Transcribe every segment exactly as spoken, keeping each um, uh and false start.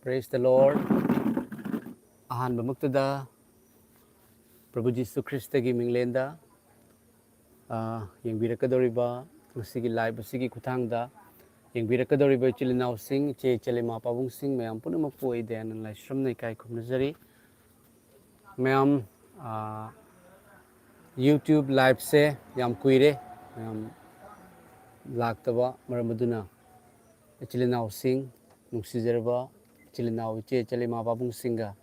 Praise the Lord. ꯑꯍꯥꯟꯕꯃꯛꯇꯗ ꯄ꯭ꯔꯚꯨ ꯖꯤꯁꯨ ꯈ꯭ꯔꯤꯁꯇꯒꯤ ꯃꯤꯡꯂꯦꯟꯗ, ꯑ, ꯌꯦꯡꯕꯤꯔꯛꯀꯗꯧꯔꯤꯕ, ꯉꯁꯤꯒꯤ live ꯑꯁꯤꯒꯤ ꯈꯨꯠꯊꯥꯡꯗ ꯌꯦꯡꯕꯤꯔꯛꯀꯗꯧꯔꯤꯕ ꯏꯆꯤꯜ ꯏꯅꯥꯎꯁꯤꯡ, ꯏꯆꯦ ꯏꯆꯜ ꯏꯃꯥ ꯄꯥꯕꯨꯡꯁꯤꯡ ꯃꯌꯥꯝ ꯄꯨꯝꯅꯃꯛꯄꯨ ꯑꯩ ꯗꯌꯥꯅꯟꯗ ꯂꯥꯏꯁ꯭ꯔꯝꯅ ꯏꯀꯥꯏ ꯈꯨꯝꯅꯖꯔꯤ꯫ ꯃꯌꯥꯝ, ꯑ, YouTube liveꯁꯦ ꯌꯥꯝ ꯀꯨꯏꯔꯦ, ꯃꯌꯥꯝ ꯂꯥꯛꯇꯕ, ꯃꯔꯝ ꯑꯗꯨꯅ ꯏꯆꯤꯜ ꯏꯅꯥꯎꯁꯤꯡ, ꯅꯨꯡꯁꯤꯖꯔꯕ ꯏꯆꯤꯜ ꯏꯅꯥꯎ, ꯏꯆꯦ ꯏꯆꯜ ꯏꯃꯥ ꯄꯥꯕꯨꯡꯁꯤꯡꯒ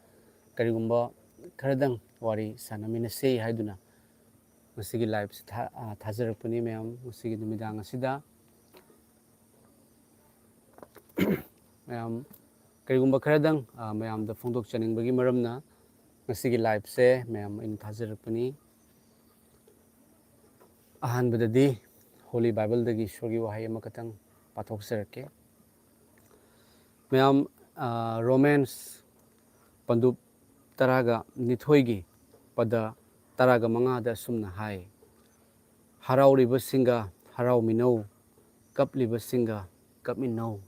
ꯀꯔꯤꯒꯨꯝꯕ ꯈꯔꯗꯪ ꯋꯥꯔꯤ ꯁꯥꯟꯅꯃꯤꯟꯅꯁꯦ ꯍꯥꯏꯗꯨꯅ ꯉꯁꯤꯒꯤ liveꯁꯤ ꯊꯥ-, ꯑ, ꯊꯥꯖꯔꯛꯄꯅꯤ ꯃꯌꯥꯝ, ꯉꯁꯤꯒꯤ ꯅꯨꯃꯤꯗꯥꯡ ꯑꯁꯤꯗ꯫ ꯃꯌꯥꯝ, ꯀꯔꯤꯒꯨꯝꯕ ꯈꯔꯗꯪ, ꯑ, ꯃꯌꯥꯝꯗ ꯐꯣꯡꯗꯣꯛꯆꯅꯤꯡꯕꯒꯤ ꯃꯔꯝꯅ ꯉꯁꯤꯒꯤ liveꯁꯦ ꯃꯌꯥꯝ ꯑꯩꯅ ꯊꯥꯖꯔꯛꯄꯅꯤ꯫ ꯑꯍꯥꯟꯕꯗꯗꯤ Holy Bibleꯗꯒꯤ ꯏꯁꯣꯔꯒꯤ ꯋꯥꯍꯩ ꯑꯃꯈꯛꯇꯪ ꯄꯥꯊꯣꯛꯆꯔꯛꯀꯦ꯫ ꯃꯌꯥꯝ, ꯑ, Romans ꯄꯟꯗꯨꯞ ꯇꯔꯥꯒ ꯅꯤꯊꯣꯏꯒꯤ ꯄꯗ ꯇꯔꯥꯒ ꯃꯉꯥꯗ ꯑꯁꯨꯝꯅ ꯍꯥꯏ, "ꯍꯔꯥꯎꯔꯤꯕꯁꯤꯡꯒ ꯍꯔꯥꯎꯃꯤꯟꯅꯧ, ꯀꯞꯂꯤꯕꯁꯤꯡꯒ ꯀꯞꯃꯤꯟꯅꯧ"꯫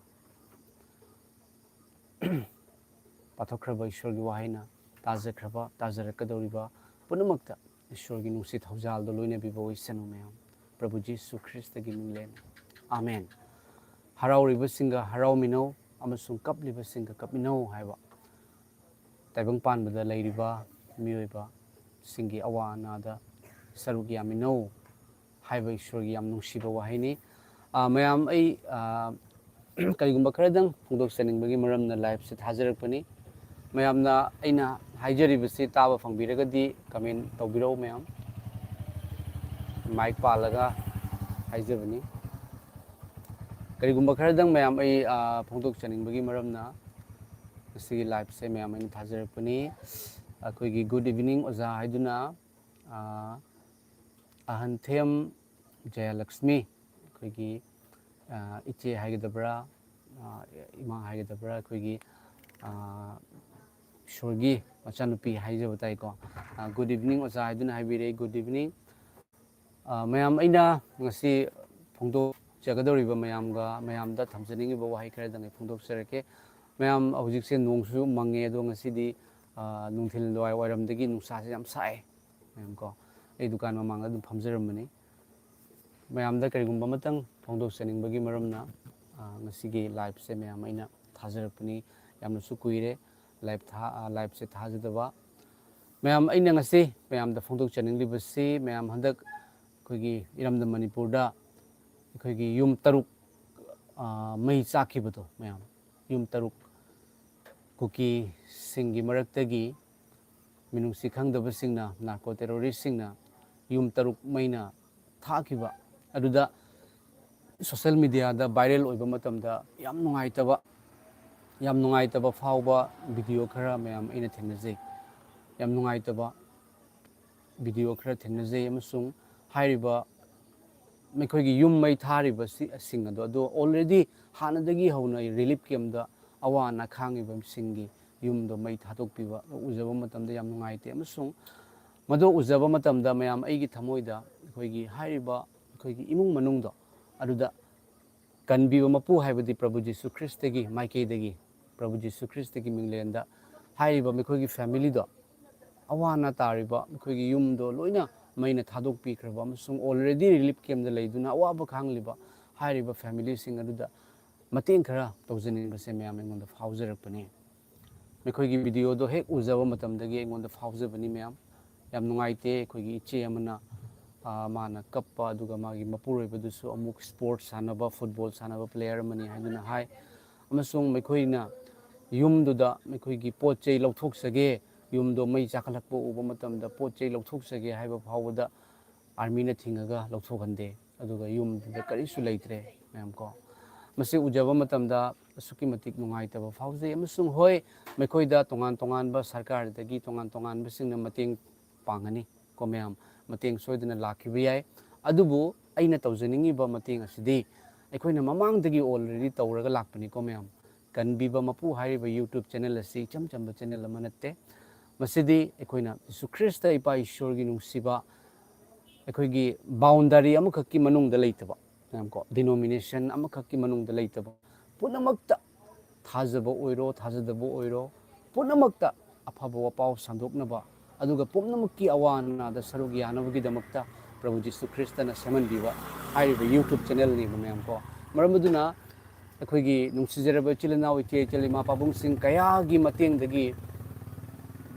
ꯄꯥꯊꯣꯛꯈ꯭ꯔꯕ ꯏꯁꯣꯔꯒꯤ ꯋꯥꯍꯩꯅ ꯇꯥꯖꯈ꯭ꯔꯕ, ꯇꯥꯖꯔꯛꯀꯗꯧꯔꯤꯕ ꯄꯨꯝꯅꯃꯛꯇ ꯏꯁꯣꯔꯒꯤ ꯅꯨꯡꯁꯤ ꯊꯧꯖꯥꯜꯗꯣ ꯂꯣꯏꯅꯕꯤꯕ ꯑꯣꯏꯁꯅꯨ ꯃꯌꯥꯝ꯫ ꯄ꯭ꯔꯚꯨ ꯖꯤꯁꯨ ꯈ꯭ꯔꯤꯁꯇꯒꯤ ꯃꯤꯡꯂꯦꯟ꯫ ꯑꯥꯃꯦꯟ꯫ "ꯍꯔꯥꯎꯔꯤꯕꯁꯤꯡꯒ ꯍꯔꯥꯎꯃꯤꯟꯅꯧ ꯑꯃꯁꯨꯡ ꯀꯞꯂꯤꯕꯁꯤꯡꯒ ꯀꯞꯃꯤꯟꯅꯧ" ꯍꯥꯏꯕ ꯇꯥꯏꯕꯪ ꯄꯥꯟꯕꯗ ꯂꯩꯔꯤꯕ ꯃꯤꯑꯣꯏꯕꯁꯤꯡꯒꯤ ꯑꯋꯥ ꯑꯅꯥꯗ ꯁꯔꯨꯛ ꯌꯥꯃꯤꯟꯅꯧ ꯍꯥꯏꯕ ꯏꯁꯣꯔꯒꯤ ꯌꯥꯝ ꯅꯨꯡꯁꯤꯕ ꯋꯥꯍꯩꯅꯤ꯫ ꯑ, ꯃꯌꯥꯝ, ꯑꯩ, ꯑ, ꯀꯔꯤꯒꯨꯝꯕ ꯈꯔꯗꯪ ꯐꯣꯡꯗꯣꯛꯆꯅꯤꯡꯕꯒꯤ ꯃꯔꯝꯅ liveꯁꯦ ꯊꯥꯖꯔꯛꯄꯅꯤ꯫ ꯃꯌꯥꯝꯅ ꯑꯩꯅ ꯍꯥꯏꯖꯔꯤꯕꯁꯤ ꯇꯥꯕ ꯐꯪꯕꯤꯔꯒꯗꯤ comment ꯇꯧꯕꯤꯔꯛꯎ ꯃꯌꯥꯝ꯫ Mic ꯄꯥꯜꯂꯒ ꯍꯥꯏꯖꯕꯅꯤ꯫ ꯀꯔꯤꯒꯨꯝꯕ ꯈꯔꯗꯪ ꯃꯌꯥꯝ ꯑꯩ, ꯑ, ꯐꯣꯡꯗꯣꯛꯆꯅꯤꯡꯕꯒꯤ ꯃꯔꯝꯅ ꯉꯁꯤꯒꯤ liveꯁꯦ ꯃꯌꯥꯝ ꯑꯩꯅ ꯊꯥꯖꯔꯛꯄꯅꯤ꯫ ꯑꯩꯈꯣꯏꯒꯤ good evening ꯑꯣꯖꯥ ꯍꯥꯏꯗꯨꯅ, ꯑ, ꯑꯍꯟꯊꯦꯝ ꯖꯌꯂꯛꯁꯃꯤ, ꯑꯩꯈꯣꯏꯒꯤ, ꯑ, ꯏꯆꯦ ꯍꯥꯏꯒꯗꯕ꯭ꯔꯥ, ꯑ, ꯏꯃꯥ ꯍꯥꯏꯒꯗꯕ꯭ꯔꯥ, ꯑꯩꯈꯣꯏꯒꯤ, ꯑ, ꯏꯁꯣꯔꯒꯤ ꯃꯆꯥꯅꯨꯄꯤ ꯍꯥꯏꯖꯕ ꯇꯥꯏꯀꯣ꯫ ꯑ, good evening ꯑꯣꯖꯥ ꯍꯥꯏꯗꯨꯅ ꯍꯥꯏꯕꯤꯔꯛꯏ꯫ Good evening꯫ ꯑ, ꯃꯌꯥꯝ, ꯑꯩꯅ ꯉꯁꯤ ꯐꯣꯡꯗꯣꯛꯆꯒꯗꯧꯔꯤꯕ ꯃꯌꯥꯝꯒ, ꯃꯌꯥꯝꯗ ꯊꯝꯖꯅꯤꯡꯉꯤꯕ ꯋꯥꯍꯩ ꯈꯔꯗꯪ ꯑꯩ ꯐꯣꯡꯗꯣꯛꯆꯔꯛꯀꯦ꯫ ꯃꯌꯥꯝ, ꯍꯧꯖꯤꯛꯁꯦ ꯅꯣꯡꯁꯨ ꯃꯪꯉꯦ, ꯑꯗꯣ ꯉꯁꯤꯗꯤ, ꯑ, ꯅꯨꯡꯊꯤꯜ ꯋꯥꯏ-, ꯋꯥꯏꯔꯝꯗꯒꯤ ꯅꯨꯡꯁꯥꯁꯦ ꯌꯥꯝ ꯁꯥꯏ, ꯃꯌꯥꯝ ꯀꯣ꯫ ꯑꯩ ꯗꯨꯀꯥꯟ ꯃꯃꯥꯡꯗ ꯑꯗꯨꯝ ꯐꯝꯖꯔꯝꯕꯅꯤ꯫ ꯃꯌꯥꯝꯗ ꯀꯔꯤꯒꯨꯝꯕ ꯑꯃꯇꯪ ꯐꯣꯡꯗꯣꯛꯆꯅꯤꯡꯕꯒꯤ ꯃꯔꯝꯅ, ꯑ, ꯉꯁꯤꯒꯤ liveꯁꯦ ꯃꯌꯥꯝ ꯑꯩꯅ ꯊꯥꯖꯔꯛꯄꯅꯤ꯫ ꯌꯥꯝꯅꯁꯨ ꯀꯨꯏꯔꯦ live ꯊꯥ-, ꯑ, liveꯁꯦ ꯊꯥꯖꯗꯕ꯫ ꯃꯌꯥꯝ, ꯑꯩꯅ ꯉꯁꯤ ꯃꯌꯥꯝꯗ ꯐꯣꯡꯗꯣꯛꯆꯅꯤꯡꯂꯤꯕꯁꯤ, ꯃꯌꯥꯝ, ꯍꯟꯗꯛ ꯑꯩꯈꯣꯏꯒꯤ ꯏꯔꯝꯗꯝ ꯃꯅꯤꯄꯨꯔꯗ ꯑꯩꯈꯣꯏꯒꯤ ꯌꯨꯝ ꯇꯔꯨꯛ, ꯑ, ꯃꯩ ꯆꯥꯛꯈꯤꯕꯗꯣ, ꯃꯌꯥꯝ, ꯌꯨꯝ ꯇꯔꯨꯛ, ꯀꯨꯀꯤꯁꯤꯡꯒꯤ ꯃꯔꯛꯇꯒꯤ ꯃꯤꯅꯨꯡꯁꯤ ꯈꯪꯗꯕꯁꯤꯡꯅ, narco terroristꯁꯤꯡꯅ ꯌꯨꯝ ꯇꯔꯨꯛ ꯃꯩꯅ ꯊꯥꯈꯤꯕ ꯑꯗꯨꯗ social mediaꯗ viral ꯑꯣꯏꯕ ꯃꯇꯝꯗ ꯌꯥꯝ ꯅꯨꯡꯉꯥꯏꯇꯕ, ꯌꯥꯝ ꯅꯨꯡꯉꯥꯏꯇꯕ ꯐꯥꯎꯕ video ꯈꯔ ꯃꯌꯥꯝ ꯑꯩꯅ ꯊꯦꯡꯅꯖꯩ꯫ ꯌꯥꯝ ꯅꯨꯡꯉꯥꯏꯇꯕ video ꯈꯔ ꯊꯦꯡꯅꯖꯩ, ꯑꯃꯁꯨꯡ ꯍꯥꯏꯔꯤꯕ ꯃꯈꯣꯏꯒꯤ ꯌꯨꯝ ꯃꯩ ꯊꯥꯔꯤꯕ ꯁꯤ-, ꯁꯤꯡ ꯑꯗꯣ, ꯑꯗꯣ already ꯍꯥꯟꯅꯗꯒꯤ ꯍꯧꯅ relief campꯇ ꯑꯋꯥ ꯑꯅꯥ ꯈꯥꯡꯉꯤꯕꯁꯤꯡꯒꯤ ꯌꯨꯝꯗꯣ ꯃꯩ ꯊꯥꯗꯣꯛꯄꯤꯕ ꯎꯖꯕ ꯃꯇꯝꯗ ꯌꯥꯝ ꯅꯨꯡꯉꯥꯏꯇꯦ꯫ ꯑꯃꯁꯨꯡ ꯃꯗꯨ ꯎꯖꯕ ꯃꯇꯝꯗ ꯃꯌꯥꯝ, ꯑꯩꯒꯤ ꯊꯃꯣꯏꯗ ꯑꯩꯈꯣꯏꯒꯤ ꯍꯥꯏꯔꯤꯕ ꯑꯩꯈꯣꯏꯒꯤ ꯏꯃꯨꯡ ꯃꯅꯨꯡꯗꯣ ꯑꯗꯨꯗ ꯀꯟꯕꯤꯕ ꯃꯄꯨ ꯍꯥꯏꯕꯗꯤ ꯄ꯭ꯔꯚꯨ ꯖꯤꯁꯨ ꯈ꯭ꯔꯤꯁꯇꯒꯤ ꯃꯥꯏꯀꯩꯗꯒꯤ, ꯄ꯭ꯔꯚꯨ ꯖꯤꯁꯨ ꯈ꯭ꯔꯤꯁꯇꯒꯤ ꯃꯤꯡꯂꯦꯟꯗ ꯍꯥꯏꯔꯤꯕ ꯃꯈꯣꯏꯒꯤ familyꯗꯣ, ꯑꯋꯥ ꯑꯅꯥ ꯇꯥꯔꯤꯕ ꯃꯈꯣꯏꯒꯤ ꯌꯨꯝꯗꯣ ꯂꯣꯏꯅ ꯃꯩꯅ ꯊꯥꯗꯣꯛꯄꯤꯈ꯭ꯔꯕ ꯑꯃꯁꯨꯡ already relief campꯇ ꯂꯩꯗꯨꯅ ꯑꯋꯥꯕ ꯈꯥꯡꯂꯤꯕ ꯍꯥꯏꯔꯤꯕ familyꯁꯤꯡ ꯑꯗꯨꯗ ꯃꯇꯦꯡ ꯈꯔ ꯇꯧꯖꯅꯤꯡꯕꯁꯦ ꯃꯌꯥꯝ ꯑꯩꯉꯣꯟꯗ ꯐꯥꯎꯖꯔꯛꯄꯅꯤ꯫ ꯃꯈꯣꯏꯒꯤ videoꯗꯣ ꯍꯦꯛ ꯎꯖꯕ ꯃꯇꯝꯗꯒꯤ ꯑꯩꯉꯣꯟꯗ ꯐꯥꯎꯖꯕꯅꯤ ꯃꯌꯥꯝ꯫ ꯌꯥꯝ ꯅꯨꯡꯉꯥꯏꯇꯦ꯫ ꯑꯩꯈꯣꯏꯒꯤ ꯏꯆꯦ ꯑꯃꯅ, ꯑ, ꯃꯥꯅ ꯀꯞꯄ, ꯑꯗꯨꯒ ꯃꯥꯒꯤ ꯃꯄꯨꯔꯣꯏꯕꯗꯨꯁꯨ ꯑꯃꯨꯛ sports ꯁꯥꯟꯅꯕ, football ꯁꯥꯟꯅꯕ player ꯑꯃꯅꯤ ꯍꯥꯏꯗꯨꯅ ꯍꯥꯏ꯫ ꯑꯃꯁꯨꯡ ꯃꯈꯣꯏꯅ ꯌꯨꯝꯗꯨꯗ ꯃꯈꯣꯏꯒꯤ ꯄꯣꯠ ꯆꯩ ꯂꯧꯊꯣꯛꯆꯒꯦ, ꯌꯨꯝꯗꯣ ꯃꯩ ꯆꯥꯛꯈꯠꯂꯛꯄ ꯎꯕ ꯃꯇꯝꯗ ꯄꯣꯠ ꯆꯩ ꯂꯧꯊꯣꯛꯆꯒꯦ ꯍꯥꯏꯕ ꯐꯥꯎꯕꯗ armyꯅ ꯊꯤꯡꯉꯒ ꯂꯧꯊꯣꯛꯍꯟꯗꯦ꯫ ꯑꯗꯨꯒ ꯌꯨꯝꯗꯨꯗ ꯀꯔꯤꯁꯨ ꯂꯩꯇ꯭ꯔꯦ, ꯃꯌꯥꯝ ꯀꯣ꯫ ꯃꯁꯤ ꯎꯖꯕ ꯃꯇꯝꯗ ꯑꯁꯨꯛꯀꯤ ꯃꯇꯤꯛ ꯅꯨꯡꯉꯥꯏꯇꯕ ꯐꯥꯎꯖꯩ꯫ ꯑꯃꯁꯨꯡ ꯍꯣꯏ, ꯃꯈꯣꯏꯗ ꯇꯣꯉꯥꯟ ꯇꯣꯉꯥꯟꯕ ꯁꯔꯀꯥꯔꯗꯒꯤ ꯇꯣꯉꯥꯟ ꯇꯣꯉꯥꯟꯕꯁꯤꯡꯅ ꯃꯇꯦꯡ ꯄꯥꯡꯒꯅꯤ ꯀꯣ ꯃꯌꯥꯝ, ꯃꯇꯦꯡ ꯁꯣꯏꯗꯅ ꯂꯥꯛꯈꯤꯕ ꯌꯥꯏ꯫ ꯑꯗꯨꯕꯨ ꯑꯩꯅ ꯇꯧꯖꯅꯤꯡꯉꯤꯕ ꯃꯇꯦꯡ ꯑꯁꯤꯗꯤ ꯑꯩꯈꯣꯏꯅ ꯃꯃꯥꯡꯗꯒꯤ already ꯇꯧꯔꯒ ꯂꯥꯛꯄꯅꯤꯀꯣ ꯃꯌꯥꯝ꯫ ꯀꯟꯕꯤꯕ ꯃꯄꯨ ꯍꯥꯏꯔꯤꯕ YouTube channel ꯑꯁꯤ ꯏꯆꯝ ꯆꯝꯕ channel ꯑꯃ ꯅꯠꯇꯦ꯫ ꯃꯁꯤꯗꯤ ꯑꯩꯈꯣꯏꯅ ꯖꯤꯁꯨ ꯈ꯭ꯔꯤꯁꯇ ꯏꯄꯥ ꯏꯁꯣꯔꯒꯤ ꯅꯨꯡꯁꯤꯕ, ꯑꯩꯈꯣꯏꯒꯤ boundary ꯑꯃꯈꯛꯀꯤ ꯃꯅꯨꯡꯗ ꯂꯩꯇꯕ, ꯀꯣ, denomination ꯑꯃꯈꯛꯀꯤ ꯃꯅꯨꯡꯗ ꯂꯩꯇꯕ, ꯄꯨꯝꯅꯃꯛꯇ ꯊꯥꯖꯕ ꯑꯣꯏꯔꯣ, ꯊꯥꯖꯗꯕ ꯑꯣꯏꯔꯣ, ꯄꯨꯝꯅꯃꯛꯇ ꯑꯐꯕ ꯋꯥꯄꯥꯎ ꯁꯟꯗꯣꯛꯅꯕ, ꯑꯗꯨꯒ ꯄꯨꯝꯅꯃꯛꯀꯤ ꯑꯋꯥ ꯑꯅꯥꯗ ꯁꯔꯨꯛ ꯌꯥꯅꯕꯒꯤꯗꯃꯛꯇ ꯄ꯭ꯔꯚꯨ ꯖꯤꯁꯨ ꯈ꯭ꯔꯤꯁꯇꯅ ꯁꯦꯝꯍꯟꯕꯤꯕ ꯍꯥꯏꯔꯤꯕ YouTube ꯆꯦꯅꯦꯜꯅꯦꯕ, ꯃꯌꯥꯝ ꯀꯣ꯫ ꯃꯔꯝ ꯑꯗꯨꯅ ꯑꯩꯈꯣꯏꯒꯤ ꯅꯨꯡꯁꯤꯖꯔꯕ ꯏꯆꯤꯜ ꯏꯅꯥꯎ, ꯏꯆꯦ ꯏꯆꯜ, ꯏꯃꯥ ꯄꯥꯕꯨꯡꯁꯤꯡ ꯀꯌꯥꯒꯤ ꯃꯇꯦꯡꯗꯒꯤ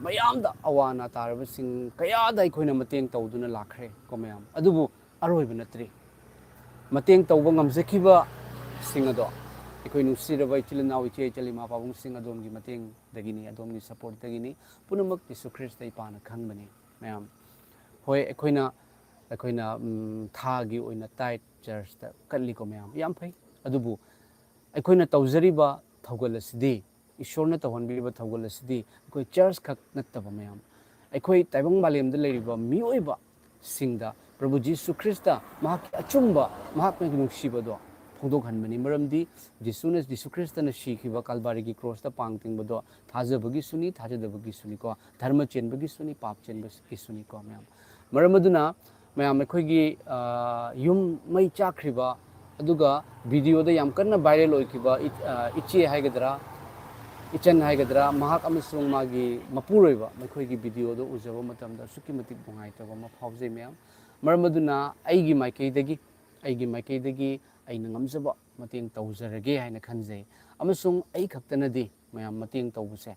ꯃꯌꯥꯝꯗ ꯑꯋꯥ ꯑꯅꯥ ꯇꯥꯔꯕꯁꯤꯡ ꯀꯌꯥꯗ ꯑꯩꯈꯣꯏꯅ ꯃꯇꯦꯡ ꯇꯧꯗꯨꯅ ꯂꯥꯛꯈ꯭ꯔꯦ ꯀꯣ, ꯃꯌꯥꯝ꯫ ꯑꯗꯨꯕꯨ ꯑꯔꯣꯏꯕ ꯅꯠꯇ꯭ꯔꯤ꯫ ꯃꯇꯦꯡ ꯇꯧꯕ ꯉꯝꯖꯈꯤꯕꯁꯤꯡ ꯑꯗꯣ, ꯑꯩꯈꯣꯏ ꯅꯨꯡꯁꯤꯔꯕ ꯏꯆꯤꯜ ꯏꯅꯥꯎ, ꯏꯆꯦ ꯏꯆꯜ, ꯏꯃꯥ ꯄꯥꯕꯨꯡꯁꯤꯡ ꯑꯗꯣꯝꯒꯤ ꯃꯇꯦꯡꯗꯒꯤꯅꯤ, ꯑꯗꯣꯝꯒꯤ ꯁꯞꯄꯣꯔꯠꯇꯒꯤꯅꯤ꯫ ꯄꯨꯝꯅꯃꯛ ꯖꯤꯁꯨ ꯈ꯭ꯔꯤꯁꯇ ꯏꯄꯥꯅ ꯈꯪꯕꯅꯤ, ꯃꯌꯥꯝ꯫ ꯍꯣꯏ, ꯑꯩꯈꯣꯏꯅ, ꯑꯩꯈꯣꯏꯅ, ꯎꯝ, ꯊꯥꯒꯤ ꯑꯣꯏꯅ ꯇꯥꯏꯠ ꯆꯔꯆꯇ ꯀꯠꯂꯤꯀꯣ, ꯃꯌꯥꯝ, ꯌꯥꯝ ꯐꯩ꯫ ꯑꯗꯨꯕꯨ ꯑꯩꯈꯣꯏꯅ ꯇꯧꯖꯔꯤꯕ ꯊꯧꯒꯜ ꯑꯁꯤꯗꯤ, ꯏꯁꯣꯔꯅ ꯇꯧꯍꯟꯕꯤꯔꯤꯕ ꯊꯧꯒꯜ ꯑꯁꯤꯗꯤ ꯑꯩꯈꯣꯏ ꯆꯔꯆ ꯈꯛ ꯅꯠꯇꯕ, ꯃꯌꯥꯝ, ꯑꯩꯈꯣꯏ ꯇꯥꯏꯕꯪ ꯃꯥꯂꯦꯝꯗ ꯂꯩꯔꯤꯕ ꯃꯤꯑꯣꯏꯕꯁꯤꯡꯗ ꯄ꯭ꯔꯚꯨ ꯖꯤꯁꯨ ꯈ꯭ꯔꯤꯁꯇ ꯃꯍꯥꯛꯀꯤ ꯑꯆꯨꯝꯕ, ꯃꯍꯥꯛꯅ ꯅꯨꯡꯁꯤꯕꯗꯣ ꯐꯣꯡꯗꯣꯛꯍꯟꯕꯅꯤ꯫ ꯃꯔꯝꯗꯤ ꯖꯤꯁꯨꯅ, ꯖꯤꯁꯨ ꯈ꯭ꯔꯤꯁꯇꯅ ꯁꯤꯈꯤꯕ ꯀꯜꯕꯥꯔꯤꯒꯤ ꯀ꯭ꯔꯣꯁꯇ ꯄꯥꯡ ꯇꯤꯡꯕꯗꯣ ꯊꯥꯖꯕꯒꯤꯁꯨꯅꯤ, ꯊꯥꯖꯗꯕꯒꯤꯁꯨꯅꯤꯀꯣ, ꯙꯔꯃ ꯆꯦꯟꯕꯒꯤꯁꯨꯅꯤ, ꯄꯥꯞ ꯆꯦꯟꯕꯒꯤꯁꯨꯅꯤꯀꯣ, ꯃꯌꯥꯝ꯫ ꯃꯔꯝ ꯑꯗꯨꯅ, ꯃꯌꯥꯝ, ꯑꯩꯈꯣꯏꯒꯤ, ꯑ, ꯌꯨꯝ ꯃꯩ ꯆꯥꯛꯈ꯭ꯔꯤꯕ, ꯑꯗꯨꯒ ꯚꯤꯗꯤꯑꯣꯗ ꯌꯥꯝ ꯀꯟꯅ ꯚꯥꯏꯔꯦꯜ ꯑꯣꯏꯈꯤꯕ ꯏ-, ꯑ, ꯏꯆꯦ ꯍꯥꯏꯒꯗ꯭ꯔꯥ, ꯏꯆꯟ ꯍꯥꯏꯒꯗ꯭ꯔꯥ, ꯃꯍꯥꯛ ꯑꯃꯁꯨꯡ ꯃꯥꯒꯤ ꯃꯄꯨꯔꯣꯏꯕ, ꯃꯈꯣꯏꯒꯤ ꯚꯤꯗꯤꯑꯣꯗ ꯎꯖꯕ ꯃꯇꯝꯗ ꯑꯁꯨꯛꯀꯤ ꯃꯇꯤꯛ ꯅꯨꯡꯉꯥꯏꯇꯕ ꯑꯃ ꯐꯥꯎꯖꯩ, ꯃꯌꯥꯝ꯫ ꯃꯔꯝ ꯑꯗꯨꯅ ꯑꯩꯒꯤ ꯃꯥꯏꯀꯩꯗꯒꯤ, ꯑꯩꯒꯤ ꯃꯥꯏꯀꯩꯗꯒꯤ ꯑꯩꯅ ꯉꯝꯖꯕ ꯃꯇꯦꯡ ꯇꯧꯖꯔꯒꯦ ꯍꯥꯏꯅ ꯈꯟꯖꯩ꯫ ꯑꯃꯁꯨꯡ ꯑꯩ ꯈꯛꯇꯅꯗꯤ, ꯃꯌꯥꯝ, ꯃꯇꯦꯡ ꯇꯧꯕꯁꯦ,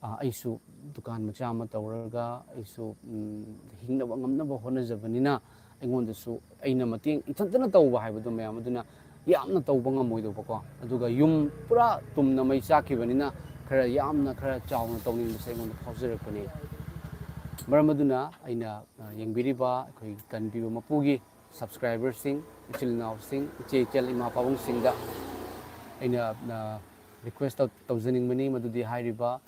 ꯑ, ꯑꯩꯁꯨ ꯗꯨꯀꯥꯟ ꯃꯆꯥ ꯑꯃ ꯇꯧꯔꯒ ꯑꯩꯁꯨ, ꯎꯝ, ꯍꯤꯡꯅꯕ ꯉꯝꯅꯕ ꯍꯣꯠꯅꯖꯕꯅꯤꯅ, ꯑꯩꯉꯣꯟꯗꯁꯨ ꯑꯩꯅ ꯃꯇꯦꯡ ꯏꯊꯟꯇꯅ ꯇꯧꯕ ꯍꯥꯏꯕꯗꯣ, ꯃꯌꯥꯝ, ꯑꯗꯨꯅ ꯌꯥꯝꯅ ꯇꯧꯕ ꯉꯝꯃꯣꯏꯗꯧꯕꯀꯣ꯫ ꯑꯗꯨꯒ ꯌꯨꯝ ꯄꯨꯔꯥ ꯇꯨꯝꯅ ꯃꯩ ꯆꯥꯛꯈꯤꯕꯅꯤꯅ ꯈꯔ ꯌꯥꯝꯅ, ꯈꯔ ꯆꯥꯎꯅ ꯇꯧꯅꯤꯡꯕꯁꯦ ꯑꯩꯉꯣꯟꯗ ꯐꯥꯎꯖꯔꯛꯄꯅꯤ꯫ ꯃꯔꯝ ꯑꯗꯨꯅ ꯑꯩꯅ, ꯑ, ꯌꯦꯡꯕꯤꯔꯤꯕ ꯑꯩꯈꯣꯏ ꯀꯟꯕꯤꯕ ꯃꯄꯨꯒꯤ ꯁꯕꯁꯀ꯭ꯔꯥꯏꯕꯔꯁꯤꯡ, ꯏꯆꯤꯜ ꯏꯅꯥꯎꯁꯤꯡ, ꯏꯆꯦ ꯏꯆꯜ, ꯏꯃꯥ ꯄꯥꯕꯨꯡꯁꯤꯡꯗ ꯑꯩꯅ, ꯑ, ꯔꯤꯀ꯭ꯋꯦꯁ ꯇꯧ-, ꯇꯧꯖꯅꯤꯡꯕꯅꯤ, ꯃꯗꯨꯗꯤ ꯍꯥꯏꯔꯤꯕ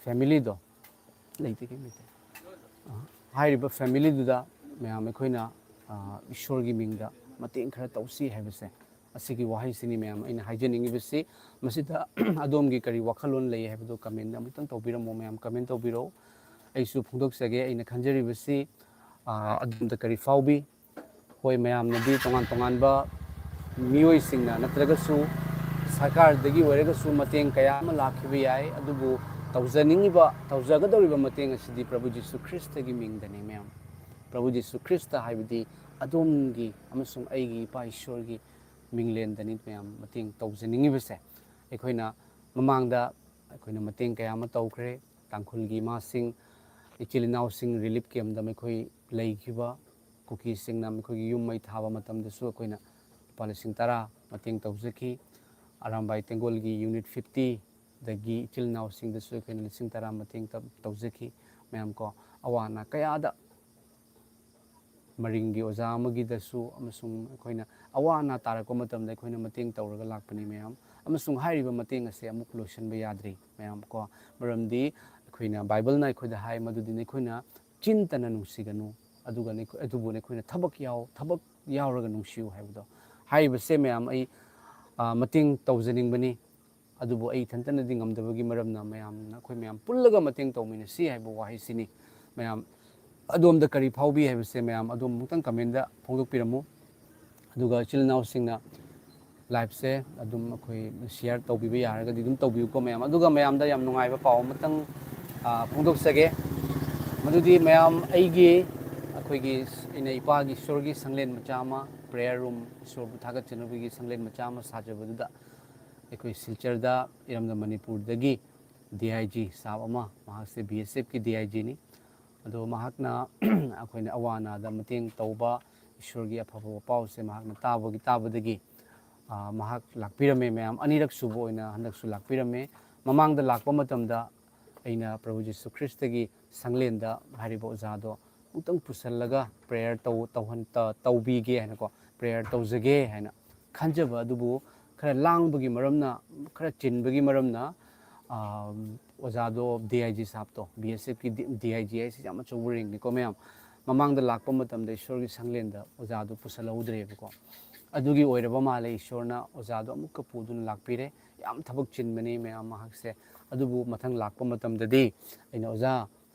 ꯐꯦꯃꯤꯂꯤꯗꯣ, ꯂꯩꯇꯦ, ꯀꯩꯝ ꯂꯩꯇꯦ꯫ ꯑ, ꯍꯥꯏꯔꯤꯕ ꯐꯦꯃꯤꯂꯤꯗꯨꯗ ꯃꯌꯥꯝ ꯑꯩꯈꯣꯏꯅ, ꯑ, ꯏꯁꯣꯔꯒꯤ ꯃꯤꯡꯗ ꯃꯇꯦꯡ ꯈꯔ ꯇꯧꯁꯤ ꯍꯥꯏꯕꯁꯦ, ꯑꯁꯤꯒꯤ ꯋꯥꯍꯩꯁꯤꯅꯤ, ꯃꯌꯥꯝ, ꯑꯩꯅ ꯍꯥꯏꯖꯅꯤꯡꯉꯤꯕꯁꯤ꯫ ꯃꯁꯤꯗ ꯑꯗꯣꯝꯒꯤ ꯀꯔꯤ ꯋꯥꯈꯜꯂꯣꯟ ꯂꯩ ꯍꯥꯏꯕꯗꯨ ꯀꯃꯦꯟꯗ ꯑꯃꯨꯛꯇꯪ ꯇꯧꯕꯤꯔꯝꯃꯣ, ꯃꯌꯥꯝ, ꯀꯃꯦꯟ ꯇꯧꯕꯤꯔꯛꯎ꯫ ꯑꯩꯁꯨ ꯐꯣꯡꯗꯣꯛꯆꯒꯦ ꯑꯩꯅ ꯈꯟꯖꯔꯤꯕꯁꯤ, ꯑ, ꯑꯗꯣꯝꯗ ꯀꯔꯤ ꯐꯥꯎꯕꯤ? ꯍꯣꯏ, ꯃꯌꯥꯝꯅꯗꯤ ꯇꯣꯉꯥꯟ ꯇꯣꯉꯥꯟꯕ ꯃꯤꯑꯣꯏꯁꯤꯡꯅ ꯅꯠꯇ꯭ꯔꯒꯁꯨ ꯁꯔꯀꯥꯔꯗꯒꯤ ꯑꯣꯏꯔꯒꯁꯨ ꯃꯇꯦꯡ ꯀꯌꯥ ꯑꯃ ꯂꯥꯛꯈꯤꯕ ꯌꯥꯏ, ꯑꯗꯨꯕꯨ ꯇꯧꯖꯅꯤꯡꯉꯤꯕ, ꯇꯧꯖꯒꯗꯧꯔꯤꯕ ꯃꯇꯦꯡ ꯑꯁꯤꯗꯤ ꯄ꯭ꯔꯚꯨ ꯖꯤꯁꯨ ꯈ꯭ꯔꯤꯁꯇꯒꯤ ꯃꯤꯡꯗꯅꯤ, ꯃꯌꯥꯝ꯫ ꯄ꯭ꯔꯚꯨ ꯖꯤꯁꯨ ꯈ꯭ꯔꯤꯁꯇ ꯍꯥꯏꯕꯗꯤ ꯑꯗꯣꯝꯒꯤ ꯑꯃꯁꯨꯡ ꯑꯩꯒꯤ ꯏꯄꯥ ꯏꯁꯣꯔꯒꯤ ꯃꯤꯡꯂꯦꯟꯗꯅꯤ, ꯃꯌꯥꯝ, ꯃꯇꯦꯡ ꯇꯧꯖꯅꯤꯡꯉꯤꯕꯁꯦ꯫ ꯑꯩꯈꯣꯏꯅ ꯃꯃꯥꯡꯗ ꯑꯩꯈꯣꯏꯅ ꯃꯇꯦꯡ ꯀꯌꯥ ꯑꯃ ꯇꯧꯈ꯭ꯔꯦ꯫ ꯇꯥꯡꯈꯨꯜꯒꯤ ꯏꯃꯥꯁꯤꯡ, ꯏꯆꯤꯜ ꯏꯅꯥꯎꯁꯤꯡ ꯔꯤꯂꯤꯐ ꯀꯦꯝꯗ ꯃꯈꯣꯏ ꯂꯩꯈꯤꯕ ꯀꯨꯀꯤꯁꯤꯡꯅ ꯃꯈꯣꯏꯒꯤ ꯌꯨꯝ ꯃꯩ ꯊꯥꯕ ꯃꯇꯝꯗꯁꯨ ꯑꯩꯈꯣꯏꯅ ꯂꯨꯄꯥ ꯂꯤꯁꯤꯡ ꯇꯔꯥ ꯃꯇꯦꯡ ꯇꯧꯖꯈꯤ꯫ ꯑꯔꯥꯝꯕꯥꯏ ꯇꯦꯡꯒꯣꯜꯒꯤ ꯌꯨꯅꯤꯠ ꯐꯤꯐꯇꯤꯗꯒꯤ ꯏꯆꯤꯜ ꯏꯅꯥꯎꯁꯤꯡꯗꯁꯨ ꯑꯩꯈꯣꯏꯅ ꯂꯤꯁꯤꯡ ꯇꯔꯥ ꯃꯇꯦꯡ ꯇꯧ-, ꯇꯧꯖꯈꯤ꯫ ꯃꯌꯥꯝ ꯀꯣ, ꯑꯋꯥ ꯑꯅꯥ ꯀꯌꯥꯗ ꯃꯔꯤꯡꯒꯤ ꯑꯣꯖꯥ ꯑꯃꯒꯤꯗꯁꯨ, ꯑꯃꯁꯨꯡ ꯑꯩꯈꯣꯏꯅ ꯑꯋꯥ ꯑꯅꯥ ꯇꯥꯔꯛꯄ ꯃꯇꯝꯗ ꯑꯩꯈꯣꯏꯅ ꯃꯇꯦꯡ ꯇꯧꯔꯒ ꯂꯥꯛꯄꯅꯤ, ꯃꯌꯥꯝ꯫ ꯑꯃꯁꯨꯡ ꯍꯥꯏꯔꯤꯕ ꯃꯇꯦꯡ ꯑꯁꯦ ꯑꯃꯨꯛ ꯂꯣꯏꯁꯤꯟꯕ ꯌꯥꯗ꯭ꯔꯤ, ꯃꯌꯥꯝ ꯀꯣ꯫ ꯃꯔꯝꯗꯤ ꯑꯩꯈꯣꯏꯅ, ꯕꯥꯏꯕꯜꯅ ꯑꯩꯈꯣꯏꯗ ꯍꯥꯏ ꯃꯗꯨꯗꯤ, "ꯅꯈꯣꯏꯅ ꯆꯤꯟꯇꯅ ꯅꯨꯡꯁꯤꯒꯅꯨ, ꯑꯗꯨꯒ ꯅꯈꯣꯏ-, ꯑꯗꯨꯕꯨ ꯅꯈꯣꯏꯅ ꯊꯕꯛ ꯌꯥꯎ-, ꯊꯕꯛ ꯌꯥꯎꯔꯒ ꯅꯨꯡꯁꯤꯌꯨ" ꯍꯥꯏꯕꯗꯣ꯫ ꯍꯥꯏꯔꯤꯕꯁꯦ, ꯃꯌꯥꯝ, ꯑꯩ, ꯑ, ꯃꯇꯦꯡ ꯇꯧꯖꯅꯤꯡꯕꯅꯤ꯫ ꯑꯗꯨꯕꯨ ꯑꯩ ꯏꯊꯟꯇꯅꯗꯤ ꯉꯝꯗꯕꯒꯤ ꯃꯔꯝꯅ ꯃꯌꯥꯝꯅ, ꯑꯩꯈꯣꯏ ꯃꯌꯥꯝ ꯄꯨꯜꯂꯒ ꯃꯇꯦꯡ ꯇꯧꯃꯤꯟꯅꯁꯤ ꯍꯥꯏꯕ ꯋꯥꯍꯩꯁꯤꯅꯤ꯫ ꯃꯌꯥꯝ, ꯑꯗꯣꯝꯗ ꯀꯔꯤ ꯐꯥꯎꯕꯤ ꯍꯥꯏꯕꯁꯦ ꯃꯌꯥꯝ ꯑꯗꯣꯝ ꯑꯃꯨꯛꯇꯪ ꯀꯃꯦꯟꯗ ꯐꯣꯡꯗꯣꯛꯄꯤꯔꯝꯃꯨ꯫ ꯑꯗꯨꯒ ꯏꯆꯤꯜ ꯏꯅꯥꯎꯁꯤꯡꯅ ꯂꯥꯏꯞꯁꯦ ꯑꯗꯨꯝ ꯑꯩꯈꯣꯏ ꯁꯤꯌꯥꯔ ꯇꯧꯕꯤꯕ ꯌꯥꯔꯒꯗꯤ ꯑꯗꯨꯝ ꯇꯧꯕꯤꯌꯨꯀꯣ, ꯃꯌꯥꯝ꯫ ꯑꯗꯨꯒ ꯃꯌꯥꯝꯗ ꯌꯥꯝ ꯅꯨꯡꯉꯥꯏꯕ ꯄꯥꯎ ꯑꯃꯇꯪ, ꯑ, ꯐꯣꯡꯗꯣꯛꯆꯒꯦ꯫ ꯃꯗꯨꯗꯤ, ꯃꯌꯥꯝ, ꯑꯩꯒꯤ, ꯑꯩꯈꯣꯏꯒꯤ, ꯑꯩꯅ ꯏꯄꯥꯒꯤ ꯏꯁꯣꯔꯒꯤ ꯁꯪꯂꯦꯟ ꯃꯆꯥ ꯑꯃ, ꯄ꯭ꯔꯦꯌꯔ ꯔꯨꯝ, ꯏꯁꯣꯔꯕꯨ ꯊꯥꯒꯠꯆꯅꯕꯒꯤ ꯁꯪꯂꯦꯟ ꯃꯆꯥ ꯑꯃ ꯁꯥꯖꯕꯗꯨꯗ ꯑꯩꯈꯣꯏ ꯁꯤꯜꯆꯔꯗ, ꯏꯔꯝꯗꯝ ꯃꯅꯤꯄꯨꯔꯗꯒꯤ ꯗꯤ ꯑꯥꯏ ꯖꯤ ꯁꯥꯕ ꯑꯃ, ꯃꯍꯥꯛꯁꯦ ꯕꯤ ꯑꯦꯁ ꯑꯦꯐꯀꯤ ꯗꯤ ꯑꯥꯏ ꯖꯤꯅꯤ꯫ ꯑꯗꯣ ꯃꯍꯥꯛꯅ ꯑꯩꯈꯣꯏꯅ ꯑꯋꯥ ꯑꯅꯥꯗ ꯃꯇꯦꯡ ꯇꯧꯕ, ꯏꯁꯣꯔꯒꯤ ꯑꯐꯕ ꯄꯥꯎꯁꯦ ꯃꯍꯥꯛꯅ ꯇꯥꯕꯒꯤ, ꯇꯥꯕꯗꯒꯤ, ꯑ, ꯃꯍꯥꯛ ꯂꯥꯛꯄꯤꯔꯝꯃꯦ, ꯃꯌꯥꯝ꯫ ꯑꯅꯤꯔꯛ ꯁꯨꯕ ꯑꯣꯏꯅ ꯍꯟꯗꯛꯁꯨ ꯂꯥꯛꯄꯤꯔꯝꯃꯦ꯫ ꯃꯃꯥꯡꯗ ꯂꯥꯛꯄ ꯃꯇꯝꯗ ꯑꯩꯅ ꯄ꯭ꯔꯚꯨ ꯖꯤꯁꯨ ꯈ꯭ꯔꯤꯁꯇꯒꯤ ꯁꯪꯂꯦꯟꯗ ꯍꯥꯏꯔꯤꯕ ꯑꯣꯖꯥꯗꯣ ꯑꯃꯨꯛꯇꯪ ꯄꯨꯁꯜꯂꯒ ꯄ꯭ꯔꯦꯌꯔ ꯇꯧ-, ꯇꯧꯍꯟ-, ꯇ-, ꯇꯧꯕꯤꯒꯦ ꯍꯥꯏꯅꯀꯣ, ꯄ꯭ꯔꯦꯌꯔ ꯇꯧꯖꯒꯦ ꯍꯥꯏꯅ ꯈꯟꯖꯕ ꯑꯗꯨꯕꯨ, ꯈꯔ ꯂꯥꯡꯕꯒꯤ ꯃꯔꯝꯅ, ꯈꯔ ꯆꯤꯟꯕꯒꯤ ꯃꯔꯝꯅ, ꯑ, ꯑꯣꯖꯥꯗꯣ, ꯗꯤ ꯑꯥꯏ ꯖꯤ ꯁꯥꯕꯇꯣ, ꯕꯤ ꯑꯦꯁ ꯑꯦꯐꯀꯤ ꯗꯤ-, ꯗꯤ ꯑꯥꯏ ꯖꯤ ꯍꯥꯏꯁꯤ ꯌꯥꯝ ꯑꯆꯧꯕ ꯔꯦꯡꯅꯤꯀꯣ, ꯃꯌꯥꯝ꯫ ꯃꯃꯥꯡꯗ ꯂꯥꯛꯄ ꯃꯇꯝꯗ ꯏꯁꯣꯔꯒꯤ ꯁꯪꯂꯦꯟꯗ ꯑꯣꯖꯥꯗꯣ ꯄꯨꯁꯜꯍꯧꯗ꯭ꯔꯦꯕꯀꯣ꯫ ꯑꯗꯨꯒꯤ ꯑꯣꯏꯔꯕ ꯃꯥꯜꯂꯦ, ꯏꯁꯣꯔꯅ ꯑꯣꯖꯥꯗꯣ ꯑꯃꯨꯛꯀ ꯄꯨꯗꯨꯅ ꯂꯥꯛꯄꯤꯔꯦ꯫ ꯌꯥꯝ ꯊꯕꯛ ꯆꯤꯟꯕꯅꯤ ꯃꯌꯥꯝ ꯃꯍꯥꯛꯁꯦ꯫ ꯑꯗꯨꯕꯨ ꯃꯊꯪ ꯂꯥꯛꯄ ꯃꯇꯝꯗꯗꯤ ꯑꯩꯅ, "ꯑꯣꯖꯥ,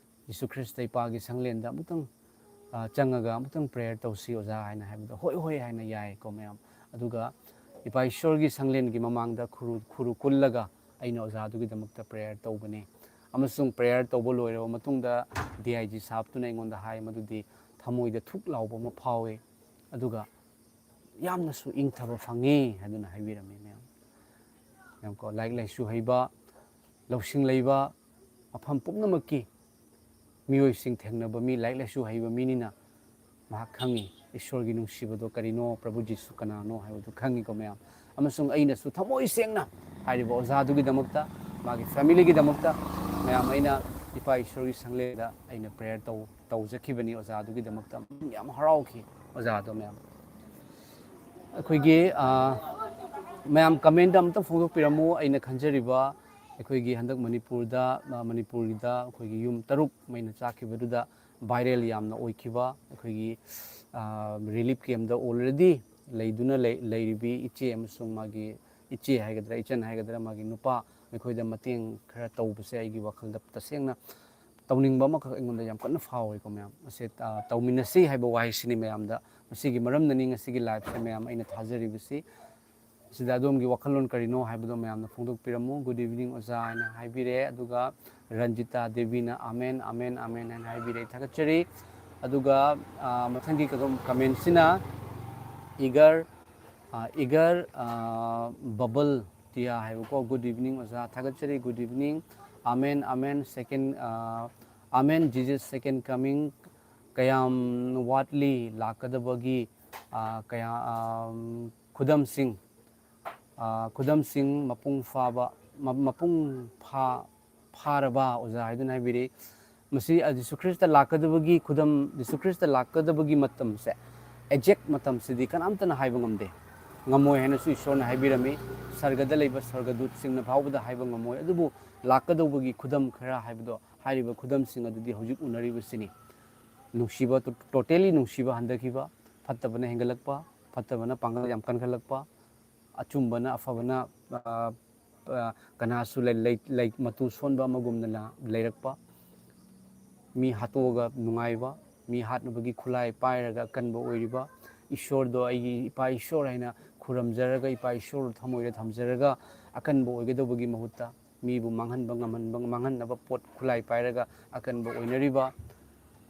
ꯖꯤꯁꯨ ꯈ꯭ꯔꯤꯁꯇ ꯏꯄꯥꯒꯤ ꯁꯪꯂꯦꯟꯗ ꯑꯃꯨꯛꯇꯪ, ꯑ, ꯆꯪꯉꯒ ꯑꯃꯨꯛꯇꯪ ꯄ꯭ꯔꯦꯌꯔ ꯇꯧꯁꯤ ꯑꯣꯖꯥ" ꯍꯥꯏꯅ ꯍꯥꯏꯕꯗ, "ꯍꯣꯏ, ꯍꯣꯏ" ꯍꯥꯏꯅ ꯌꯥꯏꯀꯣ, ꯃꯌꯥꯝ꯫ ꯑꯗꯨꯒ ꯏꯄꯥ ꯏꯁꯣꯔꯒꯤ ꯁꯪꯂꯦꯟꯒꯤ ꯃꯃꯥꯡꯗ ꯈꯨꯔꯨ ꯈꯨꯔꯨ ꯀꯨꯜꯂꯒ ꯑꯩꯅ ꯑꯣꯖꯥꯗꯨꯒꯤꯗꯃꯛꯇ ꯄ꯭ꯔꯦꯌꯔ ꯇꯧꯕꯅꯤ꯫ ꯑꯃꯁꯨꯡ ꯄ꯭ꯔꯦꯌꯔ ꯇꯧꯕ ꯂꯣꯏꯔꯕ ꯃꯇꯨꯡꯗ ꯗꯤ ꯑꯥꯏ ꯖꯤ ꯁꯥꯍꯕꯇꯨꯅ ꯑꯩꯉꯣꯟꯗ ꯍꯥꯏ, ꯃꯗꯨꯗꯤ ꯊꯃꯣꯏꯗ ꯊꯨꯛ ꯂꯥꯎꯕ ꯑꯃ ꯐꯥꯎꯋꯦ, ꯑꯗꯨꯒ ꯌꯥꯝꯅꯁꯨ ꯏꯪꯊꯕ ꯐꯪꯉꯤ ꯍꯥꯏꯗꯨꯅ ꯍꯥꯏꯕꯤꯔꯝꯃꯤ꯫ ꯃꯌꯥꯝ, ꯃꯌꯥꯝ ꯀꯣ, ꯂꯥꯏꯔꯤꯛ ꯂꯥꯏꯁꯨ ꯍꯩꯕ, ꯂꯧꯁꯤꯡ ꯂꯩꯕ, ꯃꯐꯝ ꯄꯨꯝꯅꯃꯛꯀꯤ ꯃꯤꯑꯣꯏꯁꯤꯡ ꯊꯦꯡꯅꯕ ꯃꯤ, ꯂꯥꯏꯔꯤꯛ ꯂꯥꯏꯁꯨ ꯍꯩꯕ ꯃꯤꯅꯤꯅ ꯃꯍꯥꯛ ꯈꯪꯉꯤ ꯏꯁꯣꯔꯒꯤ ꯅꯨꯡꯁꯤꯕꯗꯣ ꯀꯔꯤꯅꯣ, ꯄ꯭ꯔꯚꯨ ꯖꯤꯁꯨ ꯀꯅꯥꯅꯣ ꯍꯥꯏꯕꯗꯨ ꯈꯪꯉꯤꯀꯣ ꯃꯌꯥꯝ꯫ ꯑꯃꯁꯨꯡ ꯑꯩꯅꯁꯨ ꯊꯃꯣꯏ ꯁꯦꯡꯅ ꯍꯥꯏꯔꯤꯕ ꯑꯣꯖꯥꯗꯨꯒꯤꯗꯃꯛꯇ, ꯃꯥꯒꯤ ꯐꯦꯃꯤꯂꯤꯒꯤꯗꯃꯛꯇ ꯃꯌꯥꯝ, ꯑꯩꯅ ꯏꯄꯥ ꯏꯁꯣꯔꯒꯤ ꯁꯪꯂꯦꯟꯗ ꯑꯩꯅ ꯄ꯭ꯔꯦꯌꯔ ꯇꯧ ꯇꯧꯖꯈꯤꯕꯅꯤ ꯑꯣꯖꯥꯗꯨꯒꯤꯗꯃꯛꯇ꯫ ꯌꯥꯝ ꯍꯔꯥꯎꯈꯤ ꯑꯣꯖꯥꯗꯣ ꯃꯌꯥꯝ꯫ ꯑꯩꯈꯣꯏꯒꯤ, ꯑ, ꯃꯌꯥꯝ ꯀꯃꯦꯟꯗ ꯑꯝꯇ ꯐꯣꯡꯗꯣꯛꯄꯤꯔꯝꯃꯨ꯫ ꯑꯩꯅ ꯈꯟꯖꯔꯤꯕ ꯑꯩꯈꯣꯏꯒꯤ ꯍꯟꯗꯛ ꯃꯅꯤꯄꯨꯔꯗ, ꯑ, ꯃꯅꯤꯄꯨꯔꯒꯤꯗ ꯑꯩꯈꯣꯏꯒꯤ ꯌꯨꯝ ꯇꯔꯨꯛ ꯃꯩꯅ ꯆꯥꯛꯈꯤꯕꯗꯨꯗ viral ꯌꯥꯝꯅ ꯑꯣꯏꯈꯤꯕ ꯑꯩꯈꯣꯏꯒꯤ, ꯑ, relief camp ꯇ already ꯂꯩꯗꯨꯅ ꯂꯩ-, ꯂꯩꯔꯤꯕꯤ ꯏꯆꯦ ꯑꯃꯁꯨꯡ ꯃꯥꯒꯤ ꯏꯆꯦ ꯍꯥꯏꯒꯗ꯭ꯔꯥ, ꯏꯆꯟ ꯍꯥꯏꯒꯗ꯭ꯔꯥ, ꯃꯥꯒꯤ ꯅꯨꯄꯥ, ꯃꯈꯣꯏꯗ ꯃꯇꯦꯡ ꯈꯔ ꯇꯧꯕꯁꯦ ꯑꯩꯒꯤ ꯋꯥꯈꯜꯗ ꯇꯁꯦꯡꯅ ꯇꯧꯅꯤꯡꯕ ꯑꯃꯈꯛ ꯑꯩꯉꯣꯟꯗ ꯌꯥꯝ ꯀꯟꯅ ꯐꯥꯎꯋꯦꯀꯣ ꯃꯌꯥꯝ꯫ ꯑꯁꯦ, ꯑ, ꯇꯧꯃꯤꯟꯅꯁꯤ ꯍꯥꯏꯕ ꯋꯥꯍꯩꯁꯤꯅꯤ ꯃꯌꯥꯝꯗ꯫ ꯃꯁꯤꯒꯤ ꯃꯔꯝꯅꯅꯤ ꯉꯁꯤꯒꯤ live ꯁꯦ ꯃꯌꯥꯝ ꯑꯩꯅ ꯊꯥꯖꯔꯤꯕꯁꯤ꯫ ꯁꯤꯗ ꯑꯗꯣꯝꯒꯤ ꯋꯥꯈꯜꯂꯣꯟ ꯀꯔꯤꯅꯣ ꯍꯥꯏꯕꯗꯣ ꯃꯌꯥꯝꯅ ꯐꯣꯡꯗꯣꯛꯄꯤꯔꯝꯃꯨ꯫ Good evening ꯑꯣꯖꯥ ꯍꯥꯏꯅ ꯍꯥꯏꯕꯤꯔꯦ, ꯑꯗꯨꯒ ꯔꯟꯖꯤꯇꯥ ꯗꯦꯕꯤꯅ "ꯑꯃꯦꯟ, ꯑꯃꯦꯟ, ꯑꯃꯦꯟ" ꯍꯥꯏꯅ ꯍꯥꯏꯕꯤꯔꯦ, ꯊꯥꯒꯠꯆꯔꯤ꯫ ꯑꯗꯨꯒ, ꯑ, ꯃꯊꯪꯒꯤ ꯀ-, comment ꯁꯤꯅ ꯏꯒꯔ, ꯑ, ꯏꯒꯔ, ꯑ, ꯕꯕꯜ ꯇꯤꯌꯥ ꯍꯥꯏꯕꯀꯣ꯫ "Good evening ꯑꯣꯖꯥ, ꯊꯥꯒꯠꯆꯔꯤ, good evening꯫ Amen, amen, second, ꯑ, ꯑꯃꯦꯟ, Jesus second coming ꯀꯌꯥꯝ ꯋꯥꯠꯂꯤ ꯂꯥꯛꯀꯗꯕꯒꯤ, ꯑ, ꯀꯌꯥ, ꯑ, ꯈꯨꯗꯝꯁꯤꯡ, ꯑ, ꯈꯨꯗꯝꯁꯤꯡ ꯃꯄꯨꯡ ꯐꯥꯕ, ꯃ-, ꯃꯄꯨꯡ ꯐꯥ-, ꯐꯥꯔꯕ ꯑꯣꯖꯥ" ꯍꯥꯏꯗꯨꯅ ꯍꯥꯏꯕꯤꯔꯤ꯫ ꯃꯁꯤ, ꯑ, ꯖꯤꯁꯨ ꯈ꯭ꯔꯤꯁꯇ ꯂꯥꯛꯀꯗꯕꯒꯤ ꯈꯨꯗꯝ, ꯖꯤꯁꯨ ꯈ꯭ꯔꯤꯁꯇ ꯂꯥꯛꯀꯗꯕꯒꯤ ꯃꯇꯝꯁꯦ, exact ꯃꯇꯝꯁꯤꯗꯤ ꯀꯅꯥꯝꯇꯅ ꯍꯥꯏꯕ ꯉꯝꯗꯦ꯫ ꯉꯝꯃꯣꯏ ꯍꯥꯏꯅꯁꯨ ꯏꯁꯣꯔꯅ ꯍꯥꯏꯕꯤꯔꯝꯃꯤ꯫ ꯁꯔꯒꯗ ꯂꯩꯕ ꯁꯔꯒꯗꯨꯠꯁꯤꯡꯅ ꯐꯥꯎꯕꯗ ꯍꯥꯏꯕ ꯉꯝꯃꯣꯏ꯫ ꯑꯗꯨꯕꯨ ꯂꯥꯛꯀꯗꯧꯕꯒꯤ ꯈꯨꯗꯝ ꯈꯔ ꯍꯥꯏꯕꯗꯣ, ꯍꯥꯏꯔꯤꯕ ꯈꯨꯗꯝꯁꯤꯡ ꯑꯗꯨꯗꯤ ꯍꯧꯖꯤꯛ ꯎꯅꯔꯤꯕꯁꯤꯅꯤ꯫ ꯅꯨꯡꯁꯤꯕ, ꯇꯣ-, totally ꯅꯨꯡꯁꯤꯕ ꯍꯟꯊꯈꯤꯕ, ꯐꯠꯇꯕꯅ ꯍꯦꯟꯒꯠꯂꯛꯄ, ꯐꯠꯇꯕꯅ ꯄꯥꯡꯒꯜ ꯌꯥꯝ ꯀꯟꯈꯠꯂꯛꯄ, ꯑꯆꯨꯝꯕꯅ, ꯑꯐꯕꯅ, ꯑ, ꯑ, ꯀꯅꯥꯁꯨ ꯂꯩ-, ꯂꯩ-, ꯂꯩ-, ꯃꯇꯨ ꯁꯣꯟꯕ ꯑꯃꯒꯨꯝꯅ ꯂ-, ꯂꯩꯔꯛꯄ, ꯃꯤ ꯍꯥꯠꯇꯣꯛꯑꯒ ꯅꯨꯡꯉꯥꯏꯕ, ꯃꯤ ꯍꯥꯠꯅꯕꯒꯤ ꯈꯨꯠꯂꯥꯏ ꯄꯥꯏꯔꯒ ꯑꯀꯟꯕ ꯑꯣꯏꯔꯤꯕ, ꯏꯁꯣꯔꯗꯣ ꯑꯩꯒꯤ ꯏꯄꯥ ꯏꯁꯣꯔ ꯍꯥꯏꯅ ꯈꯨꯔꯨꯝꯖꯔꯒ, ꯏꯄꯥ ꯏꯁꯣꯔ ꯊꯃꯣꯏꯗ ꯊꯝꯖꯔꯒ, ꯑꯀꯟꯕ ꯑꯣꯏꯒꯗꯧꯕꯒꯤ ꯃꯍꯨꯠꯇ ꯃꯤꯕꯨ ꯃꯥꯡꯍꯟꯕ ꯉꯝꯍꯟꯕ, ꯃꯥꯡꯍꯟꯅꯕ ꯄꯣꯠ ꯈꯨꯠꯂꯥꯏ ꯄꯥꯏꯔꯒ ꯑꯀꯟꯕ ꯑꯣꯏꯅꯔꯤꯕ,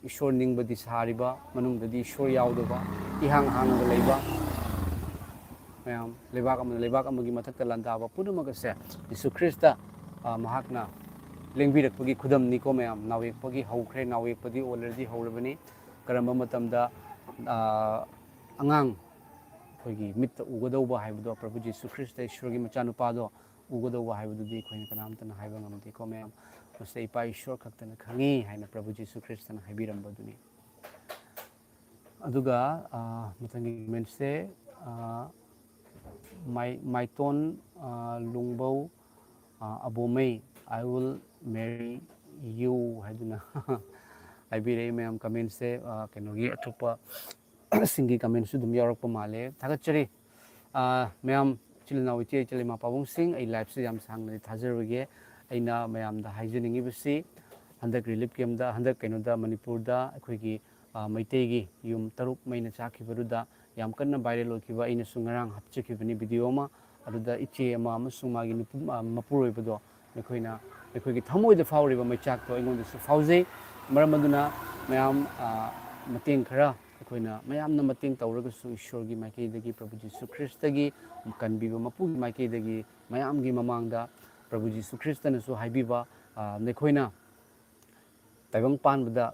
ꯏꯁꯣꯔ ꯅꯤꯡꯕꯗꯤ ꯁꯥꯔꯤꯕ, ꯃꯅꯨꯡꯗꯗꯤ ꯏꯁꯣꯔ ꯌꯥꯎꯗꯕ, ꯏꯍꯥꯡ ꯍꯥꯡꯉꯒ ꯂꯩꯕ ꯃꯌꯥꯝ, ꯂꯩꯕꯥꯛ ꯑꯃꯅ ꯂꯩꯕꯥꯛ ꯑꯃꯒꯤ ꯃꯊꯛꯇ ꯂꯥꯟꯗꯥꯕ ꯄꯨꯝꯅꯃꯛ ꯑꯁꯦ ꯖꯤꯁꯨ ꯈ꯭ꯔꯤꯁꯇ, ꯑ, ꯃꯍꯥꯛꯅ ꯂꯦꯡꯕꯤꯔꯛꯄꯒꯤ ꯈꯨꯗꯝꯅꯤꯀꯣ ꯃꯌꯥꯝ꯫ ꯅꯥꯎꯌꯦꯛꯄꯒꯤ ꯍꯧꯈ꯭ꯔꯦ, ꯅꯥꯎꯌꯦꯛꯄꯗꯤ already ꯍꯧꯔꯕꯅꯤ꯫ ꯀꯔꯝꯕ ꯃꯇꯝꯗ, ꯑ, ꯑꯉꯥꯡ ꯑꯩꯈꯣꯏꯒꯤ ꯃꯤꯠꯇ ꯎꯒꯗꯧꯕ ꯍꯥꯏꯕꯗꯣ, ꯄ꯭ꯔꯚꯨ ꯖꯤꯁꯨ ꯈ꯭ꯔꯤꯁꯇ, ꯏꯁꯣꯔꯒꯤ ꯃꯆꯥꯅꯨꯄꯥꯗꯣ ꯎꯒꯗꯧꯕ ꯍꯥꯏꯕꯗꯨꯗꯤ ꯑꯩꯈꯣꯏꯅ ꯀꯅꯥꯝꯇꯅ ꯍꯥꯏꯕ ꯉꯝꯗꯦꯀꯣ ꯃꯌꯥꯝ꯫ ꯃꯁꯤꯗ ꯏꯄꯥ ꯏꯁꯣꯔ ꯈꯛꯇꯅ ꯈꯪꯉꯤ ꯍꯥꯏꯅ ꯄ꯭ꯔꯚꯨ ꯖꯤꯁꯨ ꯈ꯭ꯔꯤꯁꯇꯅ ꯍꯥꯏꯕꯤꯔꯝꯕꯗꯨꯅꯤ꯫ ꯑꯗꯨꯒ, ꯑ, ꯃꯊꯪꯒꯤ ꯀꯃꯦꯟꯁꯦ, ꯑ, ꯃꯥꯏ-, ꯃꯥꯏꯇꯣꯟ, ꯑ, ꯂꯨꯡꯕꯧ, ꯑ, ꯑꯕꯣꯃꯩ, "I will marry you" ꯍꯥꯏꯗꯨꯅ ꯍꯥꯏꯕꯤꯔꯛꯏ ꯃꯌꯥꯝ꯫ ꯀꯃꯦꯟꯁꯦ, ꯑ, ꯀꯩꯅꯣꯒꯤ ꯑꯇꯣꯞꯄ ꯁꯤꯡꯒꯤ ꯀꯃꯦꯟꯁꯨ ꯑꯗꯨꯝ ꯌꯥꯎꯔꯛꯄ ꯃꯥꯜꯂꯦ꯫ ꯊꯥꯒꯠꯆꯔꯤ꯫ ꯑ, ꯃꯌꯥꯝ, ꯏꯆꯤꯜ ꯏꯅꯥꯎ, ꯏꯆꯦ ꯏꯆꯜ, ꯏꯃꯥ ꯄꯥꯕꯨꯡꯁꯤꯡ, ꯑꯩ liveꯁꯦ ꯌꯥꯝ ꯁꯥꯡꯅꯗꯤ ꯊꯥꯖꯔꯣꯏꯒꯦ꯫ ꯑꯩꯅ ꯃꯌꯥꯝꯗ ꯍꯥꯏꯖꯅꯤꯡꯉꯤꯕꯁꯤ, ꯍꯟꯗꯛ relief campꯇ, ꯍꯟꯗꯛ ꯀꯩꯅꯣꯗ, ꯃꯅꯤꯄꯨꯔꯗ ꯑꯩꯈꯣꯏꯒꯤ, ꯑ, ꯃꯩꯇꯩꯒꯤ ꯌꯨꯝ ꯇꯔꯨꯛ ꯃꯩꯅ ꯆꯥꯛꯈꯤꯕꯗꯨꯗ ꯌꯥꯝ ꯀꯟꯅ viral ꯑꯣꯏꯈꯤꯕ, ꯑꯩꯅꯁꯨ ꯉꯔꯥꯡ ꯍꯥꯞꯆꯈꯤꯕꯅꯤ video ꯑꯃ꯫ ꯑꯗꯨꯗ ꯏꯆꯦ ꯑꯃ ꯑꯃꯁꯨꯡ ꯃꯥꯒꯤ ꯅꯨꯄꯨ-, ꯑ, ꯃꯄꯨꯔꯣꯏꯕꯗꯣ, ꯑꯩꯈꯣꯏꯅ, ꯑꯩꯈꯣꯏꯒꯤ ꯊꯃꯣꯏꯗ ꯐꯥꯎꯔꯤꯕ ꯃꯩꯆꯥꯛꯇꯣ ꯑꯩꯉꯣꯟꯗꯁꯨ ꯐꯥꯎꯖꯩ꯫ ꯃꯔꯝ ꯑꯗꯨꯅ ꯃꯌꯥꯝ, ꯑ, ꯃꯇꯦꯡ ꯈꯔ, ꯑꯩꯈꯣꯏꯅ ꯃꯌꯥꯝꯅ ꯃꯇꯦꯡ ꯇꯧꯔꯒꯁꯨ, ꯏꯁꯣꯔꯒꯤ ꯃꯥꯏꯀꯩꯗꯒꯤ, ꯄ꯭ꯔꯚꯨ ꯖꯤꯁꯨ ꯈ꯭ꯔꯤꯁꯇꯒꯤ, ꯀꯟꯕꯤꯕ ꯃꯄꯨꯒꯤ ꯃꯥꯏꯀꯩꯗꯒꯤ, ꯃꯌꯥꯝꯒꯤ ꯃꯃꯥꯡꯗ ꯄ꯭ꯔꯚꯨ ꯖꯤꯁꯨ ꯈ꯭ꯔꯤꯁꯇꯅꯁꯨ ꯍꯥꯏꯕꯤꯕ, ꯑ, ꯅꯈꯣꯏꯅ ꯇꯥꯏꯕꯪ ꯄꯥꯟꯕꯗ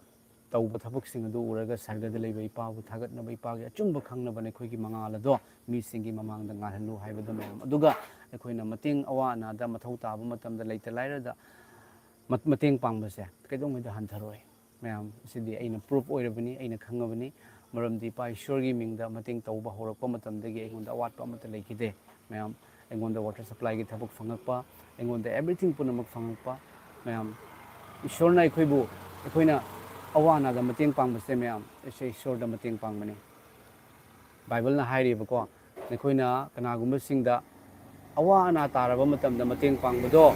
ꯇꯧꯕ ꯊꯕꯛꯁꯤꯡ ꯑꯗꯨ ꯎꯔꯒ ꯁꯔꯒꯗ ꯂꯩꯕ ꯏꯄꯥꯕꯨ ꯊꯥꯒꯠꯅꯕ, ꯏꯄꯥꯒꯤ ꯑꯆꯨꯝꯕ ꯈꯪꯅꯕ ꯅꯈꯣꯏꯒꯤ ꯃꯉꯥꯜ ꯑꯗꯣ ꯃꯤꯁꯤꯡꯒꯤ ꯃꯃꯥꯡꯗ ꯉꯥꯜꯍꯜꯂꯨ ꯍꯥꯏꯕꯗꯣ ꯃꯌꯥꯝ꯫ ꯑꯗꯨꯒ ꯑꯩꯈꯣꯏꯅ ꯃꯇꯦꯡ, ꯑꯋꯥ ꯑꯅꯥꯗ, ꯃꯊꯧ ꯇꯥꯕ ꯃꯇꯝꯗ, ꯂꯩꯇ ꯂꯥꯏꯔꯗ ꯃ-, ꯃꯇꯦꯡ ꯄꯥꯡꯕꯁꯦ ꯀꯩꯗꯧꯉꯩꯗ ꯍꯟꯊꯔꯣꯏ꯫ ꯃꯌꯥꯝ, ꯑꯁꯤꯗꯤ ꯑꯩꯅ proof ꯑꯣꯏꯔꯕꯅꯤ, ꯑꯩꯅ ꯈꯪꯉꯕꯅꯤ꯫ ꯃꯔꯝꯗꯤ ꯏꯄꯥ ꯏꯁꯣꯔꯒꯤ ꯃꯤꯡꯗ ꯃꯇꯦꯡ ꯇꯧꯕ ꯍꯧꯔꯛꯄ ꯃꯇꯝꯗꯒꯤ ꯑꯩꯉꯣꯟꯗ ꯑꯋꯥꯠꯄ ꯑꯃꯠꯇ ꯂꯩꯈꯤꯗꯦ꯫ ꯃꯌꯥꯝ, ꯑꯩꯉꯣꯟꯗ water supplyꯒꯤ ꯊꯕꯛ ꯐꯪꯉꯛꯄ, ꯑꯩꯉꯣꯟꯗ everything ꯄꯨꯝꯅꯃꯛ ꯐꯪꯉꯛꯄ꯫ ꯃꯌꯥꯝ, ꯏꯁꯣꯔꯅ ꯑꯩꯈꯣꯏꯕꯨ, ꯑꯩꯈꯣꯏꯅ ꯑꯋꯥ ꯑꯅꯥꯗ ꯃꯇꯦꯡ ꯄꯥꯡꯕꯁꯦ, ꯃꯌꯥꯝ, ꯑꯩꯁꯦ ꯏꯁꯣꯔꯗ ꯃꯇꯦꯡ ꯄꯥꯡꯕꯅꯤ꯫ ꯕꯥꯏꯕꯜꯅ ꯍꯥꯏꯔꯤꯕꯀꯣ, ꯅꯈꯣꯏꯅ ꯀꯅꯥꯒꯨꯝꯕꯁꯤꯡꯗ ꯑꯋꯥ ꯑꯅꯥ ꯇꯥꯔꯕ ꯃꯇꯝꯗ ꯃꯇꯦꯡ ꯄꯥꯡꯕꯗꯣ,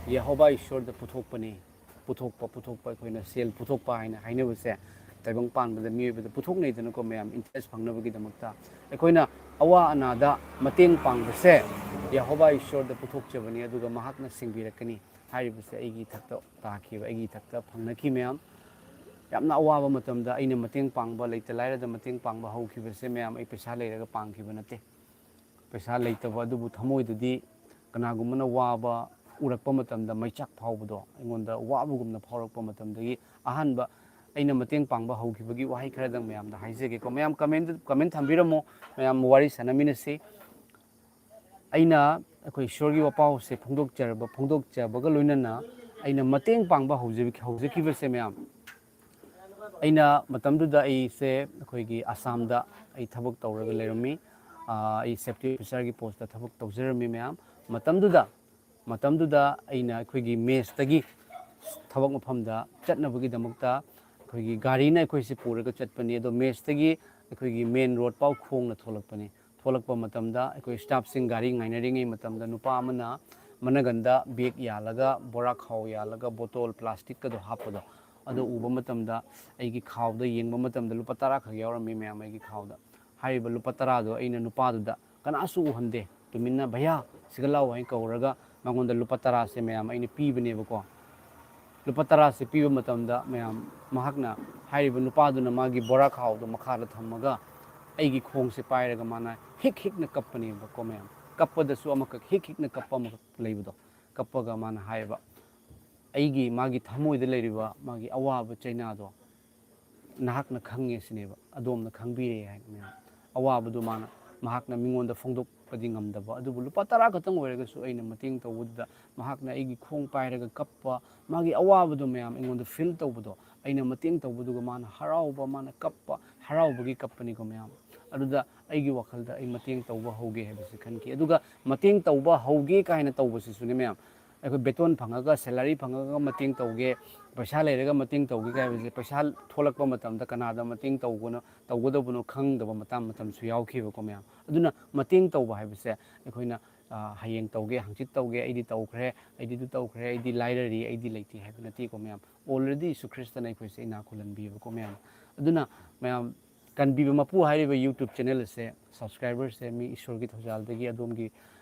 ꯌꯦꯍꯣꯕꯥ ꯏꯁꯣꯔꯗ ꯄꯨꯊꯣꯛꯄꯅꯤ꯫ ꯄꯨꯊꯣꯛꯄ, ꯄꯨꯊꯣꯛꯄ, ꯑꯩꯈꯣꯏꯅ ꯁꯦꯜ ꯄꯨꯊꯣꯛꯄ ꯍꯥꯏꯅ ꯍꯥꯏꯅꯕꯁꯦ, ꯇꯥꯏꯕꯪ ꯄꯥꯟꯕꯗ ꯃꯤꯑꯣꯏꯕꯗ ꯄꯨꯊꯣꯛꯅꯩꯗꯅꯀꯣ ꯃꯌꯥꯝ, interest ꯐꯪꯅꯕꯒꯤꯗꯃꯛꯇ꯫ ꯑꯩꯈꯣꯏꯅ ꯑꯋꯥ ꯑꯅꯥꯗ ꯃꯇꯦꯡ ꯄꯥꯡꯕꯁꯦ ꯌꯦꯍꯣꯕꯥ ꯏꯁꯣꯔꯗ ꯄꯨꯊꯣꯛꯆꯕꯅꯤ, ꯑꯗꯨꯒ ꯃꯍꯥꯛꯅ ꯁꯤꯡꯕꯤꯔꯛꯀꯅꯤ ꯍꯥꯏꯔꯤꯕꯁꯦ ꯑꯩꯒꯤ ꯏꯊꯛꯇ ꯇꯥꯈꯤꯕ, ꯑꯩꯒꯤ ꯏꯊꯛꯇ ꯐꯪꯅꯈꯤ ꯃꯌꯥꯝ꯫ ꯌꯥꯝꯅ ꯑꯋꯥꯕ ꯃꯇꯝꯗ ꯑꯩꯅ ꯃꯇꯦꯡ ꯄꯥꯡꯕ, ꯂꯩꯇ ꯂꯥꯏꯔꯗ ꯃꯇꯦꯡ ꯄꯥꯡꯕ ꯍꯧꯈꯤꯕꯁꯦ ꯃꯌꯥꯝ, ꯑꯩ ꯄꯩꯁꯥ ꯂꯩꯔꯒ ꯄꯥꯡꯈꯤꯕ ꯅꯠꯇꯦ꯫ ꯄꯩꯁꯥ ꯂꯩꯇꯕ ꯑꯗꯨꯕꯨ ꯊꯃꯣꯏꯗꯗꯤ ꯀꯅꯥꯒꯨꯝꯕꯅ ꯋꯥꯕ ꯎꯔꯛꯄ ꯃꯇꯝꯗ ꯃꯩꯆꯥꯛ ꯐꯥꯎꯕꯗꯣ ꯑꯩꯉꯣꯟꯗ ꯋꯥꯕꯒꯨꯝꯅ ꯐꯥꯎꯔꯛꯄ ꯃꯇꯝꯗꯒꯤ ꯑꯍꯥꯟꯕ ꯑꯩꯅ ꯃꯇꯦꯡ ꯄꯥꯡꯕ ꯍꯧꯈꯤꯕꯒꯤ ꯋꯥꯍꯩ ꯈꯔꯗꯪ ꯃꯌꯥꯝꯗ ꯍꯥꯏꯖꯒꯦꯀꯣ꯫ ꯃꯌꯥꯝ ꯀꯃꯦꯟ ꯀꯃꯦꯟ ꯊꯝꯕꯤꯔꯝꯃꯣ, ꯃꯌꯥꯝ ꯋꯥꯔꯤ ꯁꯥꯟꯅꯃꯤꯟꯅꯁꯤ꯫ ꯑꯩꯅ ꯑꯩꯈꯣꯏ ꯏꯁꯣꯔꯒꯤ ꯋꯥꯄꯥꯎꯁꯦ ꯐꯣꯡꯗꯣꯛꯆꯔꯕ ꯐꯣꯡꯗꯣꯛꯆꯕꯒ ꯂꯣꯏꯅꯅ ꯑꯩꯅ ꯃꯇꯦꯡ ꯄꯥꯡꯕ ꯍꯧꯖ- ꯍꯧꯖꯈꯤꯕꯁꯦ ꯃꯌꯥꯝ, ꯑꯩꯅ ꯃꯇꯝꯗꯨꯗ ꯑꯩꯁꯦ ꯑꯩꯈꯣꯏꯒꯤ ꯑꯁꯥꯝꯗ ꯑꯩ ꯊꯕꯛ ꯇꯧꯔꯒ ꯂꯩꯔꯝꯃꯤ꯫ ꯑꯥ, ꯑꯩ ꯁꯦꯐꯇꯤ ꯑꯣꯐꯤꯁꯥꯔꯒꯤ ꯄꯣꯁꯇ ꯊꯕꯛ ꯇꯧꯖꯔꯝꯃꯤ ꯃꯌꯥꯝ꯫ ꯃꯇꯝꯗꯨꯗ ꯃꯇꯝꯗꯨꯗ ꯑꯩꯅ ꯑꯩꯈꯣꯏꯒꯤ ꯃꯦꯁꯇꯒꯤ ꯊꯕꯛ ꯃꯐꯝꯗ ꯆꯠꯅꯕꯒꯤꯗꯃꯛꯇ ꯑꯩꯈꯣꯏꯒꯤ ꯒꯥꯔꯤꯅ ꯑꯩꯈꯣꯏꯁꯦ ꯄꯨꯔꯒ ꯆꯠꯄꯅꯤ꯫ ꯑꯗꯣ ꯃꯦꯁꯇꯒꯤ ꯑꯩꯈꯣꯏꯒꯤ ꯃꯦꯟ ꯔꯣꯗ ꯐꯥꯎ ꯈꯣꯡꯅ ꯊꯣꯛꯂꯛꯄꯅꯤ꯫ ꯊꯣꯛꯂꯛꯄ ꯃꯇꯝꯗ ꯑꯩꯈꯣꯏ ꯁ꯭ꯇꯥꯐꯁꯤꯡ ꯒꯥꯔꯤ ꯉꯥꯏꯅꯔꯤꯉꯩ ꯃꯇꯝꯗ ꯅꯨꯄꯥ ꯑꯃꯅ ꯃꯅꯒꯟꯗ ꯕꯦꯒ ꯌꯥꯜꯂꯒ, ꯕꯣꯔꯥ ꯈꯥꯎ ꯌꯥꯜꯂꯒ, ꯕꯣꯇꯣꯜ ꯄ꯭ꯂꯥꯁꯇꯤꯛꯀꯗꯣ ꯍꯥꯞꯄꯗꯣ, ꯑꯗꯨ ꯎꯕ ꯃꯇꯝꯗ ꯑꯩꯒꯤ ꯈꯥꯎꯗ ꯌꯦꯡꯕ ꯃꯇꯝꯗ ꯂꯨꯄꯥ ꯇꯔꯥ ꯈꯛ ꯌꯥꯎꯔꯝꯃꯤ ꯃꯌꯥꯝ ꯑꯩꯒꯤ ꯈꯥꯎꯗ꯫ ꯍꯥꯏꯔꯤꯕ ꯂꯨꯄꯥ ꯇꯔꯥꯗꯣ ꯑꯩꯅ ꯅꯨꯄꯥꯗꯨꯗ ꯀꯅꯥꯁꯨ ꯎꯍꯟꯗꯦ, ꯇꯨꯃꯤꯟꯅ "ꯚꯩꯌꯥ, ꯁꯤꯒ ꯂꯥꯛꯑꯣ" ꯍꯥꯏꯅ ꯀꯧꯔꯒ ꯃꯉꯣꯟꯗ ꯂꯨꯄꯥ ꯇꯔꯥꯁꯦ ꯃꯌꯥꯝ ꯑꯩꯅ ꯄꯤꯕꯅꯦꯕꯀꯣ꯫ ꯂꯨꯄꯥ ꯇꯔꯥꯁꯦ ꯄꯤꯕ ꯃꯇꯝꯗ ꯃꯌꯥꯝ, ꯃꯍꯥꯛꯅ, ꯍꯥꯏꯔꯤꯕ ꯅꯨꯄꯥꯗꯨꯅ ꯃꯥꯒꯤ ꯕꯣꯔꯥ ꯈꯥꯎꯗꯣ ꯃꯈꯥꯗ ꯊꯝꯃꯒ ꯑꯩꯒꯤ ꯈꯣꯡꯁꯦ ꯄꯥꯏꯔꯒ ꯃꯥꯅ ꯍꯤꯛ ꯍꯤꯛꯅ ꯀꯞꯄꯅꯦꯕꯀꯣ ꯃꯌꯥꯝ꯫ ꯀꯞꯄꯗꯁꯨ ꯑꯃꯈꯛ ꯍꯤꯛ ꯍꯤꯛꯅ ꯀꯞꯄ ꯑꯃꯈꯛ ꯂꯩꯕꯗꯣ꯫ ꯀꯞꯄꯒ ꯃꯥꯅ ꯍꯥꯏꯌꯦꯕ, "ꯑꯩꯒꯤ, ꯃꯥꯒꯤ ꯊꯃꯣꯏꯗ ꯂꯩꯔꯤꯕ ꯃꯥꯒꯤ ꯑꯋꯥꯕ ꯆꯩꯅꯥꯗꯣ ꯅꯍꯥꯛꯅ ꯈꯪꯉꯦ ꯁꯤꯅꯦꯕ, ꯑꯗꯣꯝꯅ ꯈꯪꯕꯤꯔꯦ" ꯍꯥꯏꯅ ꯃꯌꯥꯝ꯫ ꯑꯋꯥꯕꯗꯨ ꯃꯥꯅ, ꯃꯍꯥꯛꯅ ꯃꯤꯉꯣꯟꯗ ꯐꯣꯡꯗꯣꯛꯄꯗꯤ ꯉꯝꯗꯕ, ꯑꯗꯨꯕꯨ ꯂꯨꯄꯥ ꯇꯔꯥ ꯈꯛꯇꯪ ꯑꯣꯏꯔꯒꯁꯨ ꯑꯩꯅ ꯃꯇꯦꯡ ꯇꯧꯕꯗꯨꯗ ꯃꯍꯥꯛꯅ ꯑꯩꯒꯤ ꯈꯣꯡ ꯄꯥꯏꯔꯒ ꯀꯞꯄ, ꯃꯥꯒꯤ ꯑꯋꯥꯕꯗꯣ ꯃꯌꯥꯝ ꯑꯩꯉꯣꯟꯗ ꯐꯤꯜ ꯇꯧꯕꯗꯣ, ꯑꯩꯅ ꯃꯇꯦꯡ ꯇꯧꯕꯗꯨꯒ ꯃꯥꯅ ꯍꯔꯥꯎꯕ, ꯃꯥꯅ ꯀꯞꯄ, ꯍꯔꯥꯎꯕꯒꯤ ꯀꯞꯄꯅꯤꯀꯣ ꯃꯌꯥꯝ꯫ ꯑꯗꯨꯗ ꯑꯩꯒꯤ ꯋꯥꯈꯜꯗ ꯑꯩ ꯃꯇꯦꯡ ꯇꯧꯕ ꯍꯧꯒꯦ ꯍꯥꯏꯕꯁꯤ ꯈꯟꯈꯤ꯫ ꯑꯗꯨꯒ ꯃꯇꯦꯡ ꯇꯧꯕ ꯍꯧꯒꯦ ꯀꯥꯏꯅ ꯇꯧꯕꯁꯤꯁꯨꯅꯦ ꯃꯌꯥꯝ, ꯑꯩꯈꯣꯏ ꯕꯦꯇꯣꯟ ꯐꯪꯉꯒ, ꯁꯦꯂꯔꯤ ꯐꯪꯉꯒ ꯃꯇꯦꯡ ꯇꯧꯒꯦ, ꯄꯩꯁꯥ ꯂꯩꯔꯒ ꯃꯇꯦꯡ ꯇꯧꯒꯦ ꯀꯥꯏ ꯍꯥꯏꯕꯁꯦ, ꯄꯩꯁꯥ ꯊꯣꯛꯂꯛꯄ ꯃꯇꯝꯗ ꯀꯅꯥꯗ ꯃꯇꯦꯡ ꯇꯧꯒꯅꯣ, ꯇꯧꯒꯗꯧꯕꯅꯣ ꯈꯪꯗꯕ ꯃꯇꯥꯡ ꯃꯇꯝꯁꯨ ꯌꯥꯎꯈꯤꯕꯀꯣ ꯃꯌꯥꯝ꯫ ꯑꯗꯨꯅ ꯃꯇꯦꯡ ꯇꯧꯕ ꯍꯥꯏꯕꯁꯦ ꯑꯩꯈꯣꯏꯅ, ꯑ, "ꯍꯌꯦꯡ ꯇꯧꯒꯦ, ꯍꯪꯆꯤꯠ ꯇꯧꯒꯦ, ꯑꯩꯗꯤ ꯇꯧꯈ꯭ꯔꯦ, ꯑꯩꯗꯤ ꯑꯗꯨ ꯇꯧꯈ꯭ꯔꯦ, ꯑꯩꯗꯤ ꯂꯥꯏꯔꯔꯤ, ꯑꯩꯗꯤ ꯂꯩꯇꯦ" ꯍꯥꯏꯕ ꯅꯠꯇꯦꯀꯣ ꯃꯌꯥꯝ꯫ ꯑꯣꯜꯔꯦꯗꯤ ꯖꯤꯁꯨ ꯈ꯭ꯔꯤꯁꯇꯅ ꯑꯩꯈꯣꯏꯁꯦ ꯏꯅꯥꯛ ꯈꯨꯜꯍꯟꯕꯤꯕꯀꯣ ꯃꯌꯥꯝ꯫ ꯑꯗꯨꯅ ꯃꯌꯥꯝ ꯀꯟꯕꯤꯕ ꯃꯄꯨ ꯍꯥꯏꯔꯤꯕ YouTube ꯆꯦꯅꯦꯜ ꯑꯁꯦ ꯁꯕꯁꯀ꯭ꯔꯥꯏꯕꯔꯁꯦ ꯃꯤ ꯏꯁꯣꯔꯒꯤ ꯊꯧꯖꯥꯜꯗꯒꯤ ꯑꯗꯣꯝꯒꯤ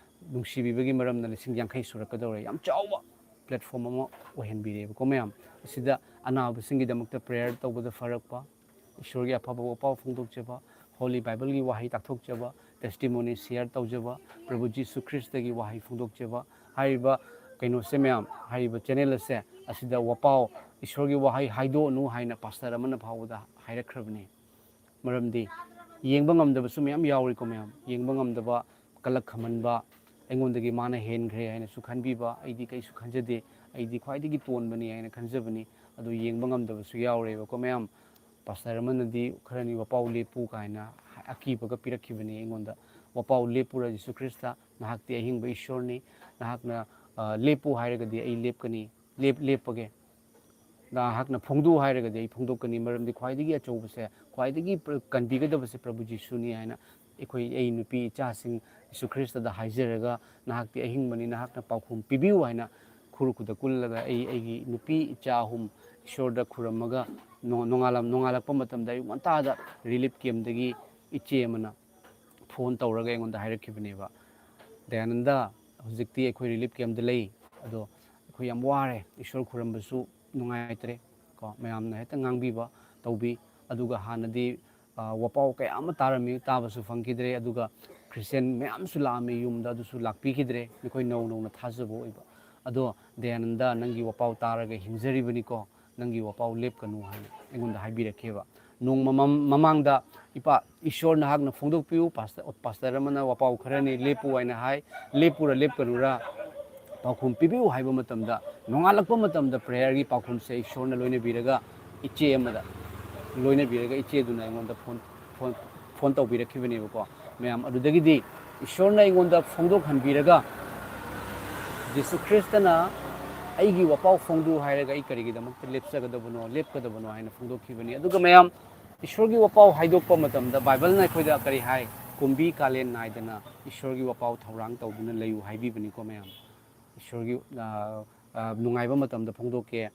ꯅꯨꯡꯁꯤꯕꯤꯕꯒꯤ ꯃꯔꯝꯅ ꯂꯤꯁꯤꯡ ꯌꯥꯡꯈꯩ ꯁꯨꯔꯛꯀꯗꯧꯔꯦ꯫ ꯌꯥꯝ ꯆꯥꯎꯕ ꯄ꯭ꯂꯦꯠꯐꯣꯝ ꯑꯃ ꯑꯣꯏꯍꯟꯕꯤꯔꯦꯕꯀꯣ ꯃꯌꯥꯝ꯫ ꯑꯁꯤꯗ ꯑꯅꯥꯕꯁꯤꯡꯒꯤꯗꯃꯛꯇ ꯄ꯭ꯔꯦꯌꯔ ꯇꯧꯕꯗ ꯐꯔꯛꯄ, ꯏꯁꯣꯔꯒꯤ ꯑꯐꯕ ꯋꯥꯄꯥꯎ ꯐꯣꯡꯗꯣꯛꯆꯕ, ꯍꯣꯂꯤ ꯕꯥꯏꯕꯜꯒꯤ ꯋꯥꯍꯩ ꯇꯥꯛꯊꯣꯛꯆꯕ, ꯇꯦꯁꯇꯤꯃꯣꯅꯤ ꯁꯤꯌꯔ ꯇꯧꯖꯕ, ꯄ꯭ꯔꯚꯨ ꯖꯤꯁꯨ ꯈ꯭ꯔꯤꯁꯇꯒꯤ ꯋꯥꯍꯩ ꯐꯣꯡꯗꯣꯛꯆꯕ ꯍꯥꯏꯔꯤꯕ ꯀꯩꯅꯣꯁꯦ ꯃꯌꯥꯝ, ꯍꯥꯏꯔꯤꯕ ꯆꯦꯅꯦꯜ ꯑꯁꯦ ꯑꯁꯤꯗ ꯋꯥꯄꯥꯎ, ꯏꯁꯣꯔꯒꯤ ꯋꯥꯍꯩ ꯍꯥꯏꯗꯣꯛꯑꯅꯨ ꯍꯥꯏꯅ ꯄꯥꯁꯇꯔ ꯑꯃꯅ ꯐꯥꯎꯕꯗ ꯍꯥꯏꯔꯛꯈ꯭ꯔꯕꯅꯤ꯫ ꯃꯔꯝꯗꯤ ꯌꯦꯡꯕ ꯉꯝꯗꯕꯁꯨ ꯃꯌꯥꯝ ꯌꯥꯎꯔꯤꯀꯣ ꯃꯌꯥꯝ꯫ ꯌꯦꯡꯕ ꯉꯝꯗꯕ, ꯀꯂꯛ ꯈꯝꯍꯟꯕ, ꯑꯩꯉꯣꯟꯗꯒꯤ ꯃꯥꯅ ꯍꯦꯟꯈ꯭ꯔꯦ ꯍꯥꯏꯅꯁꯨ ꯈꯟꯕꯤꯕ, ꯑꯩꯗꯤ ꯀꯩꯁꯨ ꯈꯟꯖꯗꯦ, ꯑꯩꯗꯤ ꯈ꯭ꯋꯥꯏꯗꯒꯤ ꯇꯣꯟꯕꯅꯤ ꯍꯥꯏꯅ ꯈꯟꯖꯕꯅꯤ꯫ ꯑꯗꯨ ꯌꯦꯡꯕ ꯉꯝꯗꯕꯁꯨ ꯌꯥꯎꯔꯦꯕꯀꯣ ꯃꯌꯥꯝ꯫ ꯄꯥꯁꯇꯔ ꯑꯃꯅꯗꯤ ꯈꯔꯅꯤ ꯋꯥꯄꯥꯎ ꯂꯦꯞꯄꯨ ꯀꯥꯏꯅ ꯑꯀꯤꯕꯒ ꯄꯤꯔꯛꯈꯤꯕꯅꯤ ꯑꯩꯉꯣꯟꯗ꯫ ꯋꯥꯄꯥꯎ ꯂꯦꯞꯄꯨꯔ ꯖꯤꯁꯨ ꯈ꯭ꯔꯤꯁꯇ, ꯅꯍꯥꯛꯇꯤ ꯑꯍꯤꯡꯕ ꯏꯁꯣꯔꯅꯤ, ꯅꯍꯥꯛꯅ, ꯑ, ꯂꯦꯞꯄꯨ ꯍꯥꯏꯔꯒꯗꯤ ꯑꯩ ꯂꯦꯞꯀꯅꯤ, ꯂꯦꯞ-, ꯂꯦꯞꯄꯒꯦ꯫ ꯅꯍꯥꯛꯅ ꯐꯣꯡꯗꯣꯛꯎ ꯍꯥꯏꯔꯒꯗꯤ ꯑꯩ ꯐꯣꯡꯗꯣꯛꯀꯅꯤ, ꯃꯔꯝꯗꯤ ꯈ꯭ꯋꯥꯏꯗꯒꯤ ꯑꯆꯧꯕꯁꯦ, ꯈ꯭ꯋꯥꯏꯗꯒꯤ ꯄ꯭ꯔ-, ꯀꯟꯕꯤꯒꯗꯕꯁꯦ ꯄ꯭ꯔꯚꯨ ꯖꯤꯁꯨꯅꯤ ꯍꯥꯏꯅ ꯑꯩꯈꯣꯏ, ꯑꯩ ꯅꯨꯄꯤ ꯏꯆꯥꯁꯤꯡ ꯖꯤꯁꯨ ꯈ꯭ꯔꯤꯁꯇꯗ ꯍꯥꯏꯖꯔꯒ, ꯅꯍꯥꯛꯇꯤ ꯑꯍꯤꯡꯕꯅꯤ, ꯅꯍꯥꯛꯅ ꯄꯥꯎꯈꯨꯝ ꯄꯤꯕꯤꯌꯨ ꯍꯥꯏꯅ ꯈꯨꯔꯨ ꯈꯨꯗ ꯀꯨꯜꯂꯒ ꯑꯩ ꯑꯩꯒꯤ ꯅꯨꯄꯤ ꯏꯆꯥ ꯑꯍꯨꯝ ꯏꯁꯣꯔꯗ ꯈꯨꯔꯝꯃꯒ ꯅꯣ-, ꯅꯣꯡꯉꯥꯜꯂꯝ-, ꯅꯣꯡꯉꯥꯜꯂꯛꯄ ꯃꯇꯝꯗ ꯑꯌꯨꯛ ꯉꯟꯇꯥꯗ ꯔꯤꯂꯤꯐ ꯀꯦꯝꯗꯒꯤ ꯏꯆꯦ ꯑꯃꯅ ꯐꯣꯟ ꯇꯧꯔꯒ ꯑꯩꯉꯣꯟꯗ ꯍꯥꯏꯔꯛꯈꯤꯕꯅꯦꯕ, "ꯗꯌꯥꯅꯟꯗ, ꯍꯧꯖꯤꯛꯇꯤ ꯑꯩꯈꯣꯏ ꯔꯤꯂꯤꯐ ꯀꯦꯝꯗ ꯂꯩ, ꯑꯗꯣ ꯑꯩꯈꯣꯏ ꯌꯥꯝ ꯋꯥꯔꯦ, ꯏꯁꯣꯔ ꯈꯨꯔꯝꯕꯁꯨ ꯅꯨꯡꯉꯥꯏꯇ꯭ꯔꯦ", ꯀꯣ, ꯃꯌꯥꯝꯅ ꯍꯦꯛꯇ ꯉꯥꯡꯕꯤꯕ ꯇꯧꯕꯤ꯫ ꯑꯗꯨꯒ ꯍꯥꯟꯅꯗꯤ, ꯑ, ꯋꯥꯄꯥꯎ ꯀꯌꯥ ꯑꯃ ꯇꯥꯔꯝꯃꯤ, ꯇꯥꯕꯁꯨ ꯐꯪꯈꯤꯗ꯭ꯔꯦ꯫ ꯑꯗꯨꯒ ꯈ꯭ꯔꯤꯁꯇꯤꯌꯥꯟ ꯃꯌꯥꯝꯁꯨ ꯂꯥꯛꯑꯝꯃꯤ ꯌꯨꯝꯗ, ꯑꯗꯨꯁꯨ ꯂꯥꯛꯄꯤꯈꯤꯗ꯭ꯔꯦ, ꯃꯈꯣꯏ ꯅꯧ ꯅꯧꯅ ꯊꯥꯖꯕ ꯑꯣꯏꯕ꯫ ꯑꯗꯣ ꯗꯌꯥꯅꯟꯗ, ꯅꯪꯒꯤ ꯋꯥꯄꯥꯎ ꯇꯥꯔꯒ ꯍꯤꯡꯖꯔꯤꯕꯅꯤꯀꯣ, ꯅꯪꯒꯤ ꯋꯥꯄꯥꯎ ꯂꯦꯞꯀꯅꯨ ꯍꯥꯏꯅ ꯑꯩꯉꯣꯟꯗ ꯍꯥꯏꯕꯤꯔꯛꯈꯤꯕ꯫ ꯅꯣꯡꯃ ꯃꯃꯥꯡꯗ, "ꯏꯄꯥ, ꯏꯁꯣꯔ ꯅꯍꯥꯛꯅ ꯐꯣꯡꯗꯣꯛꯄꯤꯌꯨ, ꯄꯥꯁꯇꯔ, ꯄꯥꯁꯇꯔ ꯑꯃꯅ ꯋꯥꯄꯥꯎ ꯈꯔꯅꯤ ꯂꯦꯞꯄꯨ" ꯍꯥꯏꯅ ꯍꯥꯏ, "ꯂꯦꯞꯄꯨꯔꯥ ꯂꯦꯞꯀꯅꯨꯔꯥ, ꯄꯥꯎꯈꯨꯝ ꯄꯤꯕꯤꯌꯨ" ꯍꯥꯏꯕ ꯃꯇꯝꯗ, ꯅꯣꯡꯉꯥꯜꯂꯛꯄ ꯃꯇꯝꯗ ꯄ꯭ꯔꯦꯌꯔꯒꯤ ꯄꯥꯎꯈꯨꯝꯁꯦ ꯏꯁꯣꯔꯅ ꯂꯣꯏꯅꯕꯤꯔꯒ, ꯏꯆꯦ ꯑꯃꯗ ꯂꯣꯏꯅꯕꯤꯔꯒ, ꯏꯆꯦꯗꯨꯅ ꯑꯩꯉꯣꯟꯗ ꯐꯣꯟ, ꯐꯣꯟ, ꯐꯣꯟ ꯇꯧꯕꯤꯔꯛꯈꯤꯕꯅꯦꯕꯀꯣ꯫ ꯃꯌꯥꯝ, ꯑꯗꯨꯗꯒꯤꯗꯤ ꯏꯁꯣꯔꯅ ꯑꯩꯉꯣꯟꯗ ꯐꯣꯡꯗꯣꯛꯍꯟꯕꯤꯔꯒ, ꯖꯤꯁꯨ ꯈ꯭ꯔꯤꯁꯇꯅ "ꯑꯩꯒꯤ ꯋꯥꯄꯥꯎ ꯐꯣꯡꯗꯣꯛꯎ" ꯍꯥꯏꯔꯒ ꯑꯩ ꯀꯔꯤꯒꯤꯗꯃꯛꯇ ꯂꯦꯞꯆꯒꯗꯕꯅꯣ, ꯂꯦꯞꯀꯗꯕꯅꯣ ꯍꯥꯏꯅ ꯐꯣꯡꯗꯣꯛꯈꯤꯕꯅꯤ꯫ ꯑꯗꯨꯒ ꯃꯌꯥꯝ, ꯏꯁꯣꯔꯒꯤ ꯋꯥꯄꯥꯎ ꯍꯥꯏꯗꯣꯛꯄ ꯃꯇꯝꯗ ꯕꯥꯏꯕꯜꯅ ꯑꯩꯈꯣꯏꯗ ꯀꯔꯤ ꯍꯥꯏ? ꯀꯨꯝꯕꯤ ꯀꯥꯂꯦꯟ ꯅꯥꯏꯗꯅ ꯏꯁꯣꯔꯒꯤ ꯋꯥꯄꯥꯎ ꯊꯧꯔꯥꯡ ꯇꯧꯗꯨꯅ ꯂꯩꯌꯨ ꯍꯥꯏꯕꯤꯕꯅꯤꯀꯣ ꯃꯌꯥꯝ꯫ ꯏꯁꯣꯔꯒꯤ, ꯑ, ꯑ, ꯅꯨꯡꯉꯥꯏꯕ ꯃꯇꯝꯗ ꯐꯣꯡꯗꯣꯛꯀꯦ,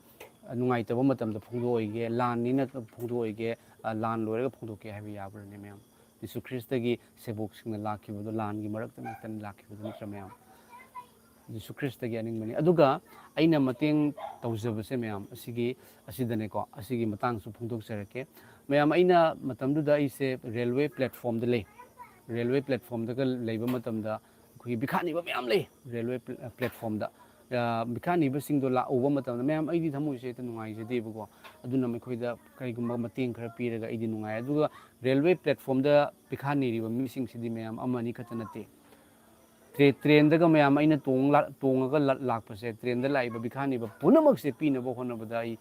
ꯅꯨꯡꯉꯥꯏꯇꯕ ꯃꯇꯝꯗ ꯐꯣꯡꯗꯣꯛꯑꯣꯏꯒꯦ, ꯂꯥꯟꯅꯤꯅ ꯐꯣꯡꯗꯣꯛꯑꯣꯏꯒꯦ, ꯂꯥꯟ ꯂꯣꯏꯔꯒ ꯐꯣꯡꯗꯣꯛꯀꯦ ꯍꯥꯏꯕ ꯌꯥꯕ꯭ꯔꯅꯦ ꯃꯌꯥꯝ? ꯖꯤꯁꯨ ꯈ꯭ꯔꯤꯁꯇꯒꯤ ꯁꯦꯕꯣꯛꯁꯤꯡꯅ ꯂꯥꯛꯈꯤꯕꯗꯣ ꯂꯥꯟꯒꯤ ꯃꯔꯛꯇ ꯉꯥꯛꯇꯅꯤ ꯂꯥꯛꯈꯤꯕꯗꯣ ꯅꯠꯇ꯭ꯔꯥ ꯃꯌꯥꯝ? ꯖꯤꯁꯨ ꯈ꯭ꯔꯤꯁꯇꯒꯤ ꯑꯅꯤꯡꯕꯅꯤ꯫ ꯑꯗꯨꯒ ꯑꯩꯅ ꯃꯇꯦꯡ ꯇꯧꯖꯕꯁꯦ ꯃꯌꯥꯝ ꯑꯁꯤꯒꯤ, ꯑꯁꯤꯗꯅꯦꯀꯣ, ꯑꯁꯤꯒꯤ ꯃꯇꯥꯡꯁꯨ ꯐꯣꯡꯗꯣꯛꯆꯔꯛꯀꯦ꯫ ꯃꯌꯥꯝ, ꯑꯩꯅ ꯃꯇꯝꯗꯨꯗ ꯑꯩꯁꯦ ꯔꯦꯜꯋꯦ ꯄ꯭ꯂꯦꯠꯐꯣꯝꯗ ꯂꯩ꯫ ꯔꯦꯜꯋꯦ ꯄ꯭ꯂꯦꯠꯐꯣꯝꯗꯒ ꯂꯩꯕ ꯃꯇꯝꯗ ꯑꯩꯈꯣꯏꯒꯤ ꯕꯤꯈꯥ ꯅꯤꯕ ꯃꯌꯥꯝ ꯂꯩ ꯔꯦꯜꯋꯦ ꯄ꯭ꯂꯦ-, ꯄ꯭ꯂꯦꯠꯐꯣꯝꯗ꯫ ꯑ, ꯕꯤꯈꯥ ꯅꯤꯕꯁꯤꯡꯗꯣ ꯂꯥꯛꯎꯕ ꯃꯇꯝꯗ, ꯃꯌꯥꯝ, ꯑꯩꯗꯤ ꯊꯃꯣꯏꯁꯦ ꯍꯦꯛꯇ ꯅꯨꯡꯉꯥꯏꯖꯗꯦꯕꯀꯣ꯫ ꯑꯗꯨꯅ ꯃꯈꯣꯏꯗ ꯀꯔꯤꯒꯨꯝꯕ ꯃꯇꯦꯡ ꯈꯔ ꯄꯤꯔꯒ ꯑꯩꯗꯤ ꯅꯨꯡꯉꯥꯏ꯫ ꯑꯗꯨꯒ ꯔꯦꯜꯋꯦ ꯄ꯭ꯂꯦꯠꯐꯣꯝꯗ ꯕꯤꯈꯥ ꯅꯤꯔꯤꯕ ꯃꯤꯁꯤꯡꯁꯤꯗꯤ ꯃꯌꯥꯝ ꯑꯃ ꯑꯅꯤ ꯈꯛꯇ ꯅꯠꯇꯦ꯫ ꯇ꯭ꯔꯦ-, ꯇ꯭ꯔꯦꯟꯗꯒ ꯃꯌꯥꯝ ꯑꯩꯅ ꯇꯣꯡ ꯂꯥ-, ꯇꯣꯡꯉꯒ ꯂꯥ-, ꯂꯥꯛꯄꯁꯦ, ꯇ꯭ꯔꯦꯟꯗ ꯂꯥꯛꯏꯕ ꯕꯤꯈꯥ ꯅꯤꯕ ꯄꯨꯝꯅꯃꯛꯁꯦ ꯄꯤꯅꯕ ꯍꯣꯠꯅꯕꯗ ꯑꯩ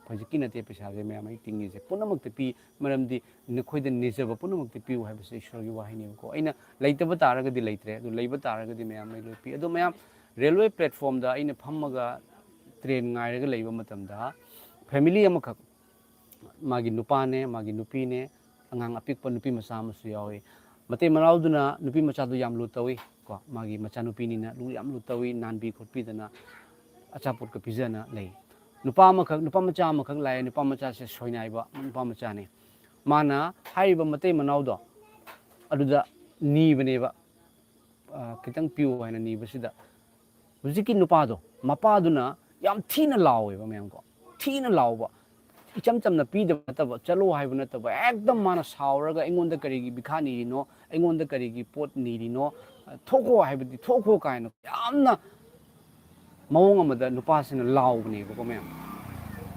ꯍꯧꯖꯤꯛꯀꯤ ꯅꯠꯇꯦ ꯄꯩꯁꯥꯁꯦ ꯃꯌꯥꯝ ꯑꯩ ꯇꯤꯡꯉꯤꯁꯦ꯫ ꯄꯨꯝꯅꯃꯛꯇ ꯄꯤ, ꯃꯔꯝꯗꯤ ꯅꯈꯣꯏꯗ ꯅꯤꯖꯕ ꯄꯨꯝꯅꯃꯛꯇ ꯄꯤꯌꯨ ꯍꯥꯏꯕꯁꯦ ꯏꯁꯣꯔꯒꯤ ꯋꯥꯍꯩꯅꯦꯕꯀꯣ꯫ ꯑꯩꯅ ꯂꯩꯇꯕ ꯇꯥꯔꯒꯗꯤ ꯂꯩꯇ꯭ꯔꯦ, ꯑꯗꯨ ꯂꯩꯕ ꯇꯥꯔꯒꯗꯤ ꯃꯌꯥꯝ ꯑꯩ ꯂꯣꯏ ꯄꯤ꯫ ꯑꯗꯣ ꯃꯌꯥꯝ, ꯔꯦꯜꯋꯦ ꯄ꯭ꯂꯦꯠꯐꯣꯝꯗ ꯑꯩꯅ ꯐꯝꯃꯒ ꯇ꯭ꯔꯦꯟ ꯉꯥꯏꯔꯒ ꯂꯩꯕ ꯃꯇꯝꯗ ꯐꯦꯃꯤꯂꯤ ꯑꯃꯈꯛ, ꯃꯥꯒꯤ ꯅꯨꯄꯥꯅꯦ, ꯃꯥꯒꯤ ꯅꯨꯄꯤꯅꯦ, ꯑꯉꯥꯡ ꯑꯄꯤꯛꯄ ꯅꯨꯄꯤ ꯃꯆꯥ ꯑꯃꯁꯨ ꯌꯥꯎꯏ꯫ ꯃꯇꯩ ꯃꯅꯥꯎꯗꯨꯅ ꯅꯨꯄꯤ ꯃꯆꯥꯗꯨ ꯌꯥꯝ ꯂꯨ ꯇꯧꯏ ꯀꯣ, ꯃꯥꯒꯤ ꯃꯆꯥꯅꯨꯄꯤꯅꯤꯅ ꯂꯨ, ꯌꯥꯝ ꯂꯨ ꯇꯧꯏ, ꯅꯥꯟꯕꯤ ꯈꯣꯠꯄꯤꯗꯅ ꯑꯆꯥꯄꯣꯠꯀ ꯄꯤꯖꯅ ꯂꯩ꯫ ꯅꯨꯄꯥ ꯑꯃꯈꯛ, ꯅꯨꯄꯥ ꯃꯆꯥ ꯑꯃꯈꯛ ꯂꯥꯛꯑꯦ, ꯅꯨꯄꯥ ꯃꯆꯥꯁꯦ ꯁꯣꯏꯅꯥꯏꯕ ꯅꯨꯄꯥ ꯃꯆꯥꯅꯤ꯫ ꯃꯥꯅ ꯍꯥꯏꯔꯤꯕ ꯃꯇꯩ ꯃꯅꯥꯎꯗꯣ ꯑꯗꯨꯗ ꯅꯤꯕꯅꯦꯕ, ꯑ, "ꯈꯤꯇꯪ ꯄꯤꯌꯨ" ꯍꯥꯏꯅ ꯅꯤꯕꯁꯤꯗ, ꯍꯧꯖꯤꯛꯀꯤ ꯅꯨꯄꯥꯗꯣ, ꯃꯄꯥꯗꯨꯅ ꯌꯥꯝ ꯊꯤꯅ ꯂꯥꯎꯋꯦꯕ ꯃꯌꯥꯝꯀꯣ, ꯊꯤꯅ ꯂꯥꯎꯕ, ꯏꯆꯝ ꯆꯝꯅ ꯄꯤꯗꯕ ꯅꯠꯇꯕ, "ꯆꯠꯂꯣ" ꯍꯥꯏꯕ ꯅꯠꯇꯕ, ꯍꯦꯛꯇ ꯃꯥꯅ ꯁꯥꯎꯔꯒ, "ꯑꯩꯉꯣꯟꯗ ꯀꯔꯤꯒꯤ ꯚꯤꯈꯥ ꯅꯤꯔꯤꯅꯣ? ꯑꯩꯉꯣꯟꯗ ꯀꯔꯤꯒꯤ ꯄꯣꯠ ꯅꯤꯔꯤꯅꯣ? ꯊꯣꯛꯈꯣ ꯍꯥꯏꯕꯗꯤ ꯊꯣꯛꯈꯣ" ꯀꯥꯏꯅ ꯌꯥꯝꯅ ꯃꯑꯣꯡ ꯑꯃꯗ ꯅꯨꯄꯥꯁꯤꯅ ꯂꯥꯎꯕꯅꯦꯕꯀꯣ ꯃꯌꯥꯝ꯫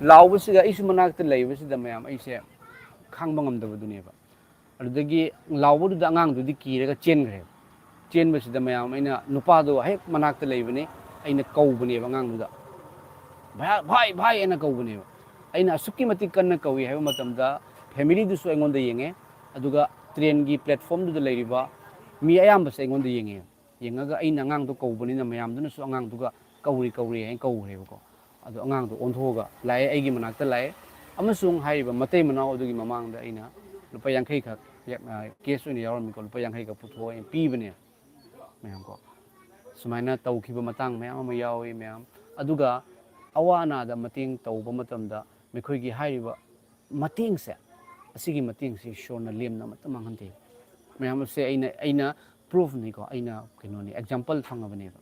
ꯂꯥꯎꯕꯁꯤꯗ ꯑꯩꯁꯨ ꯃꯅꯥꯛꯇ ꯂꯩꯕꯁꯤꯗ ꯃꯌꯥꯝ ꯑꯩꯁꯦ ꯈꯥꯡꯕ ꯉꯝꯗꯕꯗꯨꯅꯦꯕ꯫ ꯑꯗꯨꯗꯒꯤ ꯂꯥꯎꯕꯗꯨꯗ ꯑꯉꯥꯡꯗꯨꯗꯤ ꯀꯤꯔꯒ ꯆꯦꯟꯈ꯭ꯔꯦ꯫ ꯆꯦꯟꯕꯁꯤꯗ ꯃꯌꯥꯝ, ꯑꯩꯅ ꯅꯨꯄꯥꯗꯣ ꯍꯦꯛ ꯃꯅꯥꯛꯇ ꯂꯩꯕꯅꯤ, ꯑꯩꯅ ꯀꯧꯕꯅꯦꯕ ꯑꯉꯥꯡꯗꯨꯗ, "ꯚꯥꯏ, ꯚꯥꯏ, ꯚꯥꯏ" ꯍꯥꯏꯅ ꯀꯧꯕꯅꯦꯕ꯫ ꯑꯩꯅ ꯑꯁꯨꯛꯀꯤ ꯃꯇꯤꯛ ꯀꯟꯅ ꯀꯧꯏ ꯍꯥꯏꯕ ꯃꯇꯝꯗ ꯐꯦꯃꯤꯂꯤꯗꯨꯁꯨ ꯑꯩꯉꯣꯟꯗ ꯌꯦꯡꯉꯦ, ꯑꯗꯨꯒ ꯇ꯭ꯔꯦꯟꯒꯤ ꯄ꯭ꯂꯦꯠꯐꯣꯝꯗꯨꯗ ꯂꯩꯔꯤꯕ ꯃꯤ ꯑꯌꯥꯝꯕꯁꯦ ꯑꯩꯉꯣꯟꯗ ꯌꯦꯡꯉꯦ꯫ ꯌꯦꯡꯉꯒ ꯑꯩꯅ ꯑꯉꯥꯡꯗꯣ ꯀꯧꯕꯅꯤꯅ ꯃꯌꯥꯝꯗꯨꯅꯁꯨ ꯑꯉꯥꯡꯗꯨꯒ "ꯀꯧꯔꯤ, ꯀꯧꯔꯤ" ꯍꯥꯏꯅ ꯀꯧꯈ꯭ꯔꯦꯕꯀꯣ꯫ ꯑꯗꯣ ꯑꯉꯥꯡꯗꯣ ꯑꯣꯟꯊꯣꯛꯑꯒ ꯂꯥꯛꯑꯦ, ꯑꯩꯒꯤ ꯃꯅꯥꯛꯇ ꯂꯥꯛꯑꯦ, ꯑꯃꯁꯨꯡ ꯍꯥꯏꯔꯤꯕ ꯃꯇꯩ ꯃꯅꯥꯎ ꯑꯗꯨꯒꯤ ꯃꯃꯥꯡꯗ ꯑꯩꯅ ꯂꯨꯄꯥ ꯌꯥꯡꯈꯩꯈꯛ, ꯌꯥ-, ꯑ, ꯀꯦꯁ ꯑꯣꯏꯅ ꯌꯥꯎꯔꯝꯃꯤꯀꯣ, ꯂꯨꯄꯥ ꯌꯥꯡꯈꯩꯈꯛ ꯄꯨꯊꯣꯛꯑꯒ ꯑꯩꯅ ꯄꯤꯕꯅꯦ ꯃꯌꯥꯝꯀꯣ꯫ ꯁꯨꯃꯥꯏꯅ ꯇꯧꯈꯤꯕ ꯃꯇꯥꯡ ꯃꯌꯥꯝ ꯑꯃ ꯌꯥꯎꯏ ꯃꯌꯥꯝ꯫ ꯑꯗꯨꯒ ꯑꯋꯥ ꯑꯅꯥꯗ ꯃꯇꯦꯡ ꯇꯧꯕ ꯃꯇꯝꯗ ꯃꯈꯣꯏꯒꯤ ꯍꯥꯏꯔꯤꯕ ꯃꯇꯦꯡꯁꯦ, ꯑꯁꯤꯒꯤ ꯃꯇꯦꯡꯁꯦ ꯏꯁꯣꯔꯅ ꯂꯦꯝꯅ ꯑꯃꯠꯇ ꯃꯥꯡꯍꯟꯗꯦ꯫ ꯃꯌꯥꯝ ꯑꯁꯦ ꯑꯩꯅ, ꯑꯩꯅ proofꯅꯤꯀꯣ, ꯑꯩꯅ ꯀꯩꯅꯣꯅꯤ, example ꯐꯪꯉꯕꯅꯦꯕ꯫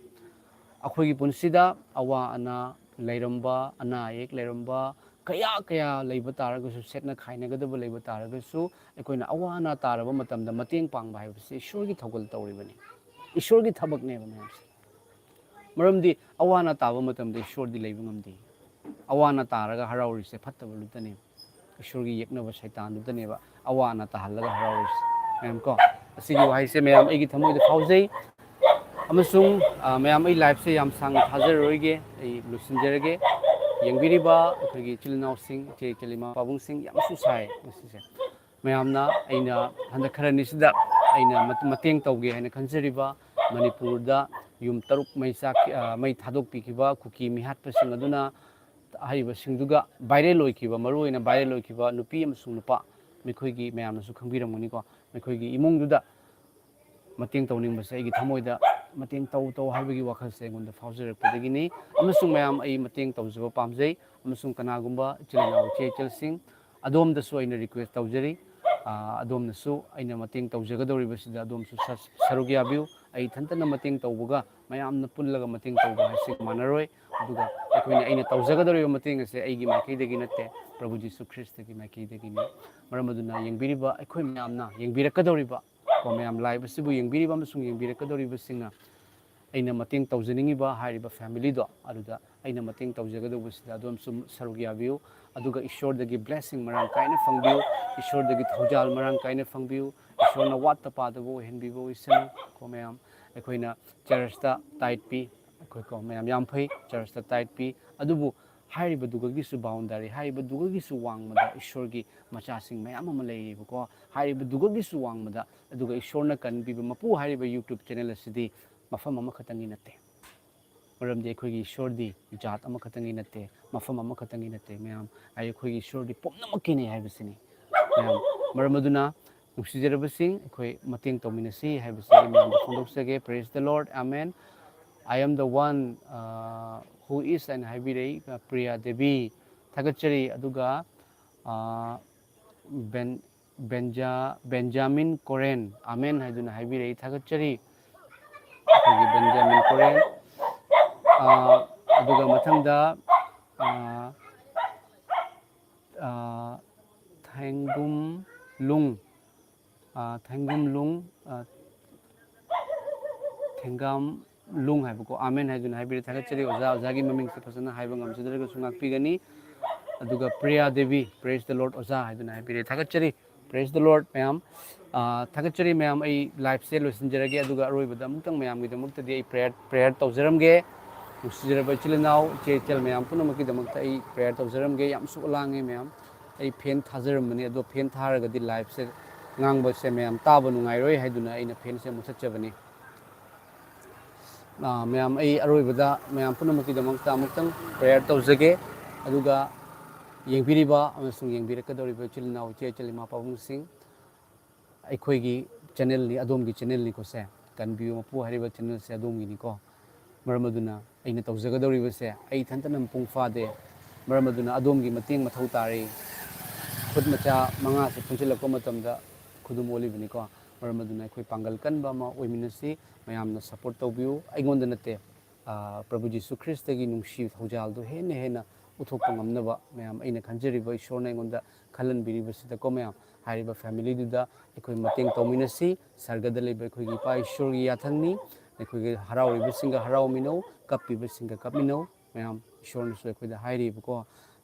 ꯑꯩꯈꯣꯏꯒꯤ ꯄꯨꯟꯁꯤꯗ ꯑꯋꯥ ꯑꯅꯥ ꯂꯩꯔꯝꯕ, ꯑꯅꯥ ꯑꯌꯦꯛ ꯂꯩꯔꯝꯕ, ꯀꯌꯥ ꯀꯌꯥ ꯂꯩꯕ ꯇꯥꯔꯒꯁꯨ, ꯁꯦꯠꯅ ꯈꯥꯏꯅꯒꯗꯕ ꯂꯩꯕ ꯇꯥꯔꯒꯁꯨ, ꯑꯩꯈꯣꯏꯅ ꯑꯋꯥ ꯑꯅꯥ ꯇꯥꯔꯕ ꯃꯇꯝꯗ ꯃꯇꯦꯡ ꯄꯥꯡꯕ ꯍꯥꯏꯕꯁꯤ ꯏꯁꯣꯔꯒꯤ ꯊꯧꯒꯜ ꯇꯧꯔꯤꯕꯅꯤ, ꯏꯁꯣꯔꯒꯤ ꯊꯕꯛꯅꯦꯕ ꯃꯌꯥꯝꯁꯦ꯫ ꯃꯔꯝꯗꯤ ꯑꯋꯥ ꯑꯅꯥ ꯇꯥꯕ ꯃꯇꯝꯗ ꯏꯁꯣꯔꯗꯤ ꯂꯩꯕ ꯉꯝꯗꯦ꯫ ꯑꯋꯥ ꯑꯅꯥ ꯇꯥꯔꯒ ꯍꯔꯥꯎꯔꯤꯁꯦ ꯐꯠꯇꯕꯗꯨꯗꯅꯦꯕ, ꯏꯁꯣꯔꯒꯤ ꯌꯦꯛꯅꯕ ꯁꯩꯇꯥꯟꯗꯨꯗꯅꯦꯕ ꯑꯋꯥ ꯑꯅꯥ ꯇꯥꯍꯜꯂꯒ ꯍꯔꯥꯎꯔꯤꯁꯦ, ꯃꯌꯥꯝ ꯀꯣ꯫ ꯑꯁꯤꯒꯤ ꯋꯥꯍꯩꯁꯦ ꯃꯌꯥꯝ ꯑꯩꯒꯤ ꯊꯃꯣꯏꯗ ꯐꯥꯎꯖꯩ꯫ ꯑꯃꯁꯨꯡ, ꯑ, ꯃꯌꯥꯝ, ꯑꯩ liveꯁꯦ ꯌꯥꯝ ꯁꯥꯡꯅ ꯊꯥꯖꯔꯔꯣꯏꯒꯦ, ꯑꯩ ꯂꯣꯏꯁꯤꯟꯖꯔꯒꯦ꯫ ꯌꯦꯡꯕꯤꯔꯤꯕ ꯑꯩꯈꯣꯏꯒꯤ ꯏꯆꯤꯜ ꯏꯅꯥꯎꯁꯤꯡ, ꯏꯆꯦ ꯏꯆꯜ, ꯏꯃꯥ ꯄꯥꯕꯨꯡꯁꯤꯡ, ꯌꯥꯝꯁꯨ ꯁꯥꯏ ꯉꯁꯤꯁꯦ꯫ ꯃꯌꯥꯝꯅ, ꯑꯩꯅ ꯍꯟꯗꯛ ꯈꯔꯅꯤꯁꯤꯗ ꯑꯩꯅ ꯃꯠ-, ꯃꯇꯦꯡ ꯇꯧꯒꯦ ꯍꯥꯏꯅ ꯈꯟꯖꯔꯤꯕ ꯃꯅꯤꯄꯨꯔꯗ ꯌꯨꯝ ꯇꯔꯨꯛ ꯃꯩ ꯆꯥꯛ-, ꯑ, ꯃꯩ ꯊꯥꯗꯣꯛꯄꯤꯈꯤꯕ ꯀꯨꯀꯤ ꯃꯤꯍꯥꯠꯄꯁꯤꯡ ꯑꯗꯨꯅ ꯍꯥꯏꯔꯤꯕꯁꯤꯡꯗꯨꯒ viral ꯑꯣꯏꯈꯤꯕ, ꯃꯔꯨꯑꯣꯏꯅ viral ꯑꯣꯏꯈꯤꯕ ꯅꯨꯄꯤ ꯑꯃꯁꯨꯡ ꯅꯨꯄꯥ, ꯃꯈꯣꯏꯒꯤ, ꯃꯌꯥꯝꯅꯁꯨ ꯈꯪꯕꯤꯔꯝꯒꯅꯤꯀꯣ, ꯃꯈꯣꯏꯒꯤ ꯏꯃꯨꯡꯗꯨꯗ ꯃꯇꯦꯡ ꯇꯧꯅꯤꯡꯕꯁꯦ ꯑꯩꯒꯤ ꯊꯃꯣꯏꯗ ꯃꯇꯦꯡ ꯇꯧ, ꯇꯧ ꯍꯥꯏꯕꯒꯤ ꯋꯥꯈꯜꯁꯦ ꯑꯩꯉꯣꯟꯗ ꯐꯥꯎꯖꯔꯛꯄꯗꯒꯤꯅꯤ꯫ ꯑꯃꯁꯨꯡ ꯃꯌꯥꯝ, ꯑꯩ ꯃꯇꯦꯡ ꯇꯧꯖꯕ ꯄꯥꯝꯖꯩ꯫ ꯑꯃꯁꯨꯡ ꯀꯅꯥꯒꯨꯝꯕ ꯏꯆꯤꯜ ꯏꯅꯥꯎ ꯏꯆꯦ ꯏꯆꯜꯁꯤꯡ, ꯑꯗꯣꯝꯗꯁꯨ ꯑꯩꯅ request ꯇꯧꯖꯔꯤ꯫ ꯑꯥ, ꯑꯗꯣꯝꯅꯁꯨ ꯑꯩꯅ ꯃꯇꯦꯡ ꯇꯧꯖꯒꯗꯧꯔꯤꯕꯁꯤꯗ ꯑꯗꯣꯝꯁꯨ ꯁ-, ꯁꯔꯨꯛ ꯌꯥꯕꯤꯌꯨ꯫ ꯑꯩ ꯏꯊꯟꯇꯅ ꯃꯇꯦꯡ ꯇꯧꯕꯒ ꯃꯌꯥꯝꯅ ꯄꯨꯜꯂꯒ ꯃꯇꯦꯡ ꯇꯧꯕ ꯍꯥꯏꯁꯤ ꯃꯥꯟꯅꯔꯣꯏ꯫ ꯑꯗꯨꯒ ꯑꯩꯈꯣꯏꯅ, ꯑꯩꯅ ꯇꯧꯖꯒꯗꯧꯔꯤꯕ ꯃꯇꯦꯡ ꯑꯁꯦ ꯑꯩꯒꯤ ꯃꯥꯏꯀꯩꯗꯒꯤ ꯅꯠꯇꯦ, ꯄ꯭ꯔꯚꯨ ꯖꯤꯁꯨ ꯈ꯭ꯔꯤꯁꯇꯒꯤ ꯃꯥꯏꯀꯩꯗꯒꯤꯅꯤ꯫ ꯃꯔꯝ ꯑꯗꯨꯅ ꯌꯦꯡꯕꯤꯔꯤꯕ ꯑꯩꯈꯣꯏ ꯃꯌꯥꯝꯅ, ꯌꯦꯡꯕꯤꯔꯛꯀꯗꯧꯔꯤꯕ ꯀꯣ, ꯃꯌꯥꯝ, live ꯑꯁꯤꯕꯨ ꯌꯦꯡꯕꯤꯔꯤꯕ ꯑꯃꯁꯨꯡ ꯌꯦꯡꯕꯤꯔꯛꯀꯗꯧꯔꯤꯕꯁꯤꯡꯅ ꯑꯩꯅ ꯃꯇꯦꯡ ꯇꯧꯖꯅꯤꯡꯉꯤꯕ ꯍꯥꯏꯔꯤꯕ familyꯗꯣ, ꯑꯗꯨꯗ ꯑꯩꯅ ꯃꯇꯦꯡ ꯇꯧꯖꯒꯗꯧꯕꯁꯤꯗ ꯑꯗꯣꯝꯁꯨ ꯁꯔꯨꯛ ꯌꯥꯕꯤꯌꯨ꯫ ꯑꯗꯨꯒ ꯏꯁꯣꯔꯗꯒꯤ blessing ꯃꯔꯥꯡ ꯀꯥꯏꯅ ꯐꯪꯕꯤꯌꯨ, ꯏꯁꯣꯔꯗꯒꯤ ꯊꯧꯖꯥꯜ ꯃꯔꯥꯡ ꯀꯥꯏꯅ ꯐꯪꯕꯤꯌꯨ, ꯏꯁꯣꯔꯅ ꯋꯥꯠꯇ ꯄꯥꯗꯕ ꯑꯣꯏꯍꯟꯕꯤꯕ ꯑꯣꯏꯁꯅꯨ꯫ ꯀꯣ ꯃꯌꯥꯝ, ꯑꯩꯈꯣꯏꯅ churchꯇ tithe ꯄꯤ, ꯑꯩꯈꯣꯏ ꯀꯣ ꯃꯌꯥꯝ ꯌꯥꯝ ꯐꯩ, churchꯇ tithe ꯄꯤ, ꯑꯗꯨꯕꯨ ꯍꯥꯏꯔꯤꯕꯗꯨꯒꯒꯤꯁꯨ boundary, ꯍꯥꯏꯔꯤꯕꯗꯨꯒꯒꯤꯁꯨ ꯋꯥꯡꯃꯗ ꯏꯁꯣꯔꯒꯤ ꯃꯆꯥꯁꯤꯡ ꯃꯌꯥꯝ ꯑꯃ ꯂꯩꯔꯤꯕꯀꯣ, ꯍꯥꯏꯔꯤꯕꯗꯨꯒꯒꯤꯁꯨ ꯋꯥꯡꯃꯗ, ꯑꯗꯨꯒ ꯏꯁꯣꯔꯅ ꯀꯟꯕꯤꯕ ꯃꯄꯨ ꯍꯥꯏꯔꯤꯕ YouTube channel ꯑꯁꯤꯗꯤ ꯃꯐꯝ ꯑꯃꯈꯛꯇꯪꯒꯤ ꯅꯠꯇꯦ꯫ ꯃꯔꯝꯗꯤ ꯑꯩꯈꯣꯏꯒꯤ ꯏꯁꯣꯔꯗꯤ ꯖꯥꯠ ꯑꯃꯈꯛꯇꯪꯒꯤ ꯅꯠꯇꯦ, ꯃꯐꯝ ꯑꯃꯈꯛꯇꯪꯒꯤ ꯅꯠꯇꯦ, ꯃꯌꯥꯝ꯫ ꯑꯩꯈꯣꯏꯒꯤ ꯏꯁꯣꯔꯗꯤ ꯄꯨꯝꯅꯃꯛꯀꯤꯅꯤ ꯍꯥꯏꯕꯁꯤꯅꯤ, ꯃꯌꯥꯝ꯫ ꯃꯔꯝ ꯑꯗꯨꯅ ꯅꯨꯡꯁꯤꯖꯔꯕꯁꯤꯡ, ꯑꯩꯈꯣꯏ ꯃꯇꯦꯡ ꯇꯧꯃꯤꯟꯅꯁꯤ ꯍꯥꯏꯕꯁꯤ ꯑꯩ ꯃꯌꯥꯝꯗ ꯐꯣꯡꯗꯣꯛꯆꯒꯦ꯫ Praise the Lord, Amen꯫ I am the one, uh, who is ꯍꯥꯏꯅ ꯍꯥꯏꯕꯤꯔꯛꯏ, uh, ꯄ꯭ꯔꯤꯌꯥ ꯗꯦꯕꯤ, ꯊꯥꯒꯠꯆꯔꯤ꯫ ꯑꯗꯨꯒ, uh, ꯕꯦꯟ-, ꯕꯦꯟꯖꯥ-, ꯕꯦꯟꯖꯥꯃꯤꯟ ꯀꯣꯔꯦꯟ, ꯑꯥꯃꯦꯟ ꯍꯥꯏꯗꯨꯅ ꯍꯥꯏꯕꯤꯔꯛꯏ, ꯊꯥꯒꯠꯆꯔꯤ꯫ ꯑꯩꯈꯣꯏꯒꯤ ꯕꯦꯟꯖꯥꯃꯤꯟ ꯀꯣꯔꯦꯟ꯫ ꯑꯥ, ꯑꯗꯨꯒ ꯃꯊꯪꯗ, ꯑꯥ, ꯑꯥ, ꯊꯦꯡꯒꯨꯝꯂꯨꯡ, ꯑꯥ, ꯊꯦꯡꯒꯨꯝꯂꯨꯡ, ꯑꯥ, ꯊꯦꯡꯒꯥꯝ ꯂꯨꯡ ꯍꯥꯏꯕꯀꯣ, ꯑꯥꯃꯦꯟ ꯍꯥꯏꯗꯨꯅ ꯍꯥꯏꯕꯤꯔꯦ, ꯊꯥꯒꯠꯆꯔꯤ ꯑꯣꯖꯥ꯫ ꯑꯣꯖꯥꯒꯤ ꯃꯃꯤꯡꯁꯦ ꯐꯖꯅ ꯍꯥꯏꯕ ꯉꯝꯖꯗ꯭ꯔꯒꯁꯨ ꯉꯥꯛꯄꯤꯒꯅꯤ꯫ ꯑꯗꯨꯒ Priya Devi, "Praise the Lord ꯑꯣꯖꯥ" ꯍꯥꯏꯗꯨꯅ ꯍꯥꯏꯕꯤꯔꯦ, ꯊꯥꯒꯠꯆꯔꯤ꯫ Praise the Lord ꯃꯌꯥꯝ꯫ ꯑꯥ, ꯊꯥꯒꯠꯆꯔꯤ ꯃꯌꯥꯝ꯫ ꯑꯩ liveꯁꯦ ꯂꯣꯏꯁꯤꯟꯖꯔꯒꯦ, ꯑꯗꯨꯒ ꯑꯔꯣꯏꯕꯗ ꯑꯃꯨꯛꯇꯪ ꯃꯌꯥꯝꯒꯤꯗꯃꯛꯇꯗꯤ ꯑꯩ prayer, prayer ꯇꯧꯖꯔꯝꯒꯦ꯫ ꯅꯨꯡꯁꯤꯖꯔꯕ ꯏꯆꯤꯜ ꯏꯅꯥꯎ, ꯏꯆꯦ ꯏꯆꯜ ꯃꯌꯥꯝ ꯄꯨꯝꯅꯃꯛꯀꯤꯗꯃꯛꯇ ꯑꯩ prayer ꯇꯧꯖꯔꯝꯒꯦ꯫ ꯌꯥꯝ ꯁꯣꯛ ꯂꯥꯡꯉꯦ ꯃꯌꯥꯝ꯫ ꯑꯩ fan ꯊꯥꯖꯔꯝꯕꯅꯤ, ꯑꯗꯣ fan ꯊꯥꯔꯒꯗꯤ liveꯁꯦ, ꯉꯥꯡꯕꯁꯦ ꯃꯌꯥꯝ ꯇꯥꯕ ꯅꯨꯡꯉꯥꯏꯔꯣꯏ ꯍꯥꯏꯗꯨꯅ ꯑꯩꯅ fanꯁꯦ ꯃꯨꯊꯠꯆꯕꯅꯤ꯫ ꯑꯥ, ꯃꯌꯥꯝ, ꯑꯩ ꯑꯔꯣꯏꯕꯗ ꯃꯌꯥꯝ ꯄꯨꯝꯅꯃꯛꯀꯤꯗꯃꯛꯇ ꯑꯃꯨꯛꯇꯪ prayer ꯇꯧꯖꯒꯦ꯫ ꯑꯗꯨꯒ ꯌꯦꯡꯕꯤꯔꯤꯕ ꯑꯃꯁꯨꯡ ꯌꯦꯡꯕꯤꯔꯛꯀꯗꯧꯔꯤꯕ ꯏꯆꯤꯜ ꯏꯅꯥꯎ, ꯏꯆꯦ ꯏꯆꯜ, ꯏꯃꯥ ꯄꯥꯕꯨꯡꯁꯤꯡ, ꯑꯩꯈꯣꯏꯒꯤ channelꯅꯤ, ꯑꯗꯣꯝꯒꯤ channelꯅꯤꯀꯣ ꯁꯦ꯫ ꯀꯟꯕꯤꯌꯨ ꯃꯄꯨ ꯍꯥꯏꯔꯤꯕ channelꯁꯦ ꯑꯗꯣꯝꯒꯤꯅꯤꯀꯣ꯫ ꯃꯔꯝ ꯑꯗꯨꯅ ꯑꯩꯅ ꯇꯧꯖꯒꯗꯧꯔꯤꯕꯁꯦ ꯑꯩ ꯏꯊꯟꯇꯅ ꯃꯄꯨꯡ ꯐꯥꯗꯦ꯫ ꯃꯔꯝ ꯑꯗꯨꯅ ꯑꯗꯣꯝꯒꯤ ꯃꯇꯦꯡ ꯃꯊꯧ ꯇꯥꯔꯤ꯫ ꯈꯨꯠ ꯃꯆꯥ ꯃꯉꯥꯁꯦ ꯄꯨꯟꯁꯤꯜꯂꯛꯄ ꯃꯇꯝꯗ ꯈꯨꯗꯨꯝ ꯑꯣꯜꯂꯤꯕꯅꯤꯀꯣ꯫ ꯃꯔꯝ ꯑꯗꯨꯅ ꯑꯩꯈꯣꯏ ꯄꯥꯡꯒꯜ ꯀꯟꯕ ꯑꯃ ꯑꯣꯏꯃꯤꯟꯅꯁꯤ꯫ ꯃꯌꯥꯝꯅ support ꯇꯧꯕꯤꯌꯨ꯫ ꯑꯩꯉꯣꯟꯗ ꯅꯠꯇꯦ, ꯑꯥ, ꯄ꯭ꯔꯚꯨ ꯖꯤꯁꯨ ꯈ꯭ꯔꯤꯁꯇꯒꯤ ꯅꯨꯡꯁꯤ ꯊꯧꯖꯥꯜꯗꯨ ꯍꯦꯟꯅ ꯍꯦꯟꯅ ꯎꯠꯊꯣꯛꯄ ꯉꯝꯅꯕ ꯃꯌꯥꯝ, ꯑꯩꯅ ꯈꯟꯖꯔꯤꯕ ꯏꯁꯣꯔꯅ ꯑꯩꯉꯣꯟꯗ ꯈꯜꯍꯟꯕꯤꯔꯤꯕꯁꯤꯗꯀꯣ ꯃꯌꯥꯝ, ꯍꯥꯏꯔꯤꯕ familyꯗꯨꯗ ꯑꯩꯈꯣꯏ ꯃꯇꯦꯡ ꯇꯧꯃꯤꯟꯅꯁꯤ꯫ ꯁꯔꯒꯗ ꯂꯩꯕ ꯑꯩꯈꯣꯏꯒꯤ ꯏꯄꯥ ꯏꯁꯣꯔꯒꯤ ꯌꯥꯊꯪꯅꯤ꯫ ꯑꯩꯈꯣꯏꯒꯤ ꯍꯔꯥꯎꯔꯤꯕꯁꯤꯡꯒ ꯍꯔꯥꯎꯃꯤꯟꯅꯧ, ꯀꯞꯄꯤꯕꯁꯤꯡꯒ ꯀꯞꯃꯤꯟꯅꯧ꯫ ꯃꯌꯥꯝ, ꯏꯁꯣꯔꯅꯁꯨ ꯑꯩꯈꯣꯏꯗ ꯍꯥꯏꯔꯤꯕꯀꯣ,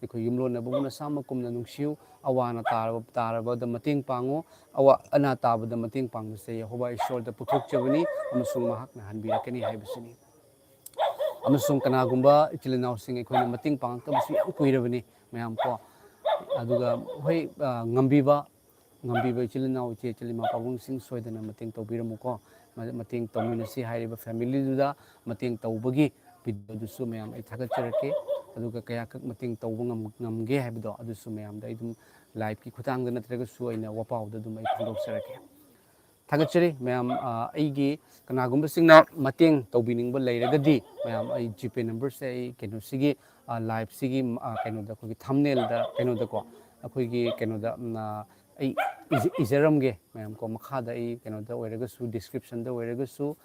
ꯑꯩꯈꯣꯏ ꯌꯨꯝꯂꯣꯟꯅꯕꯕꯨ ꯅꯁꯥꯃꯛ ꯀꯨꯝꯅ ꯅꯨꯡꯁꯤꯌꯨ, ꯑꯋꯥ ꯑꯅꯥ ꯇꯥꯔꯕ, ꯇꯥꯔꯕꯗ ꯃꯇꯦꯡ ꯄꯥꯡꯉꯨ, ꯑꯋꯥ ꯑꯅꯥ ꯇꯥꯕꯗ ꯃꯇꯦꯡ ꯄꯥꯡꯕꯁꯦ ꯌꯦꯍꯣꯋꯥ ꯏꯁꯣꯔꯗ ꯄꯨꯊꯣꯛꯆꯕꯅꯤ ꯑꯃꯁꯨꯡ ꯃꯍꯥꯛꯅ ꯍꯟꯕꯤꯔꯛꯀꯅꯤ ꯍꯥꯏꯕꯁꯤꯅꯤ꯫ ꯑꯃꯁꯨꯡ ꯀꯅꯥꯒꯨꯝꯕ ꯏꯆꯤꯜ ꯏꯅꯥꯎꯁꯤꯡ ꯑꯩꯈꯣꯏꯅ ꯃꯇꯦꯡ ꯄꯥꯡꯉꯛꯇꯕꯁꯨ ꯌꯥꯝ ꯀꯨꯏꯔꯕꯅꯤ ꯃꯌꯥꯝ ꯀꯣ꯫ ꯑꯗꯨꯒ ꯍꯣꯏ, ꯑ, ꯉꯝꯕꯤꯕ, ꯉꯝꯕꯤꯕ ꯏꯆꯤꯜ ꯏꯅꯥꯎ, ꯏꯆꯦ ꯏꯆꯜ, ꯏꯃꯥ ꯄꯥꯕꯨꯡꯁꯤꯡ ꯁꯣꯏꯗꯅ ꯃꯇꯦꯡ ꯇꯧꯕꯤꯔꯝꯃꯨꯀꯣ꯫ ꯃ-, ꯃꯇꯦꯡ ꯇꯧꯃꯤꯟꯅꯁꯤ ꯍꯥꯏꯔꯤꯕ familyꯗꯨꯗ ꯃꯇꯦꯡ ꯇꯧꯕꯒꯤ videoꯗꯨꯁꯨ ꯃꯌꯥꯝ ꯑꯩ ꯊꯥꯒꯠꯆꯔꯛꯀꯦ꯫ ꯑꯗꯨꯒ ꯀꯌꯥꯈꯛ ꯃꯇꯦꯡ ꯇꯧꯕ ꯉꯝ-, ꯉꯝꯒꯦ ꯍꯥꯏꯕꯗꯣ ꯑꯗꯨꯁꯨ ꯃꯌꯥꯝꯗ ꯑꯩ ꯑꯗꯨꯝ liveꯀꯤ ꯈꯨꯠꯊꯥꯡꯗ ꯅꯠꯇ꯭ꯔꯒꯁꯨ ꯑꯩꯅ ꯋꯥꯄꯥꯎꯗ ꯑꯗꯨꯝ ꯑꯩ ꯐꯣꯡꯗꯣꯛꯆꯔꯛꯀꯦ꯫ ꯊꯥꯒꯠꯆꯔꯤ ꯃꯌꯥꯝ꯫ ꯑ, ꯑꯩꯒꯤ ꯀꯅꯥꯒꯨꯝꯕꯁꯤꯡꯅ ꯃꯇꯦꯡ ꯇꯧꯕꯤꯅꯤꯡꯕ ꯂꯩꯔꯒꯗꯤ ꯃꯌꯥꯝ, ꯑꯩ ꯖꯤꯄꯦ ꯅꯝꯕꯔꯁꯦ ꯑꯩ ꯀꯩꯅꯣꯁꯤꯒꯤ, ꯑ, ꯂꯥꯏꯚꯁꯤꯒꯤ, ꯑ, ꯀꯩꯅꯣꯗ, ꯑꯩꯈꯣꯏꯒꯤ ꯊꯝꯅꯦꯜꯗ ꯀꯩꯅꯣꯗꯀꯣ, ꯑꯩꯈꯣꯏꯒꯤ ꯀꯩꯅꯣꯗ, ꯎꯝ, ꯑ, ꯑꯩ ꯏꯖ-, ꯏꯖꯔꯝꯒꯦ ꯃꯌꯥꯝ ꯀꯣ, ꯃꯈꯥꯗ ꯑꯩ ꯀꯩꯅꯣꯗ ꯑꯣꯏꯔꯒꯁꯨ, ꯗꯤꯁꯀ꯭ꯔꯤꯞꯁꯟꯗ ꯑꯣꯏꯔꯒꯁꯨ,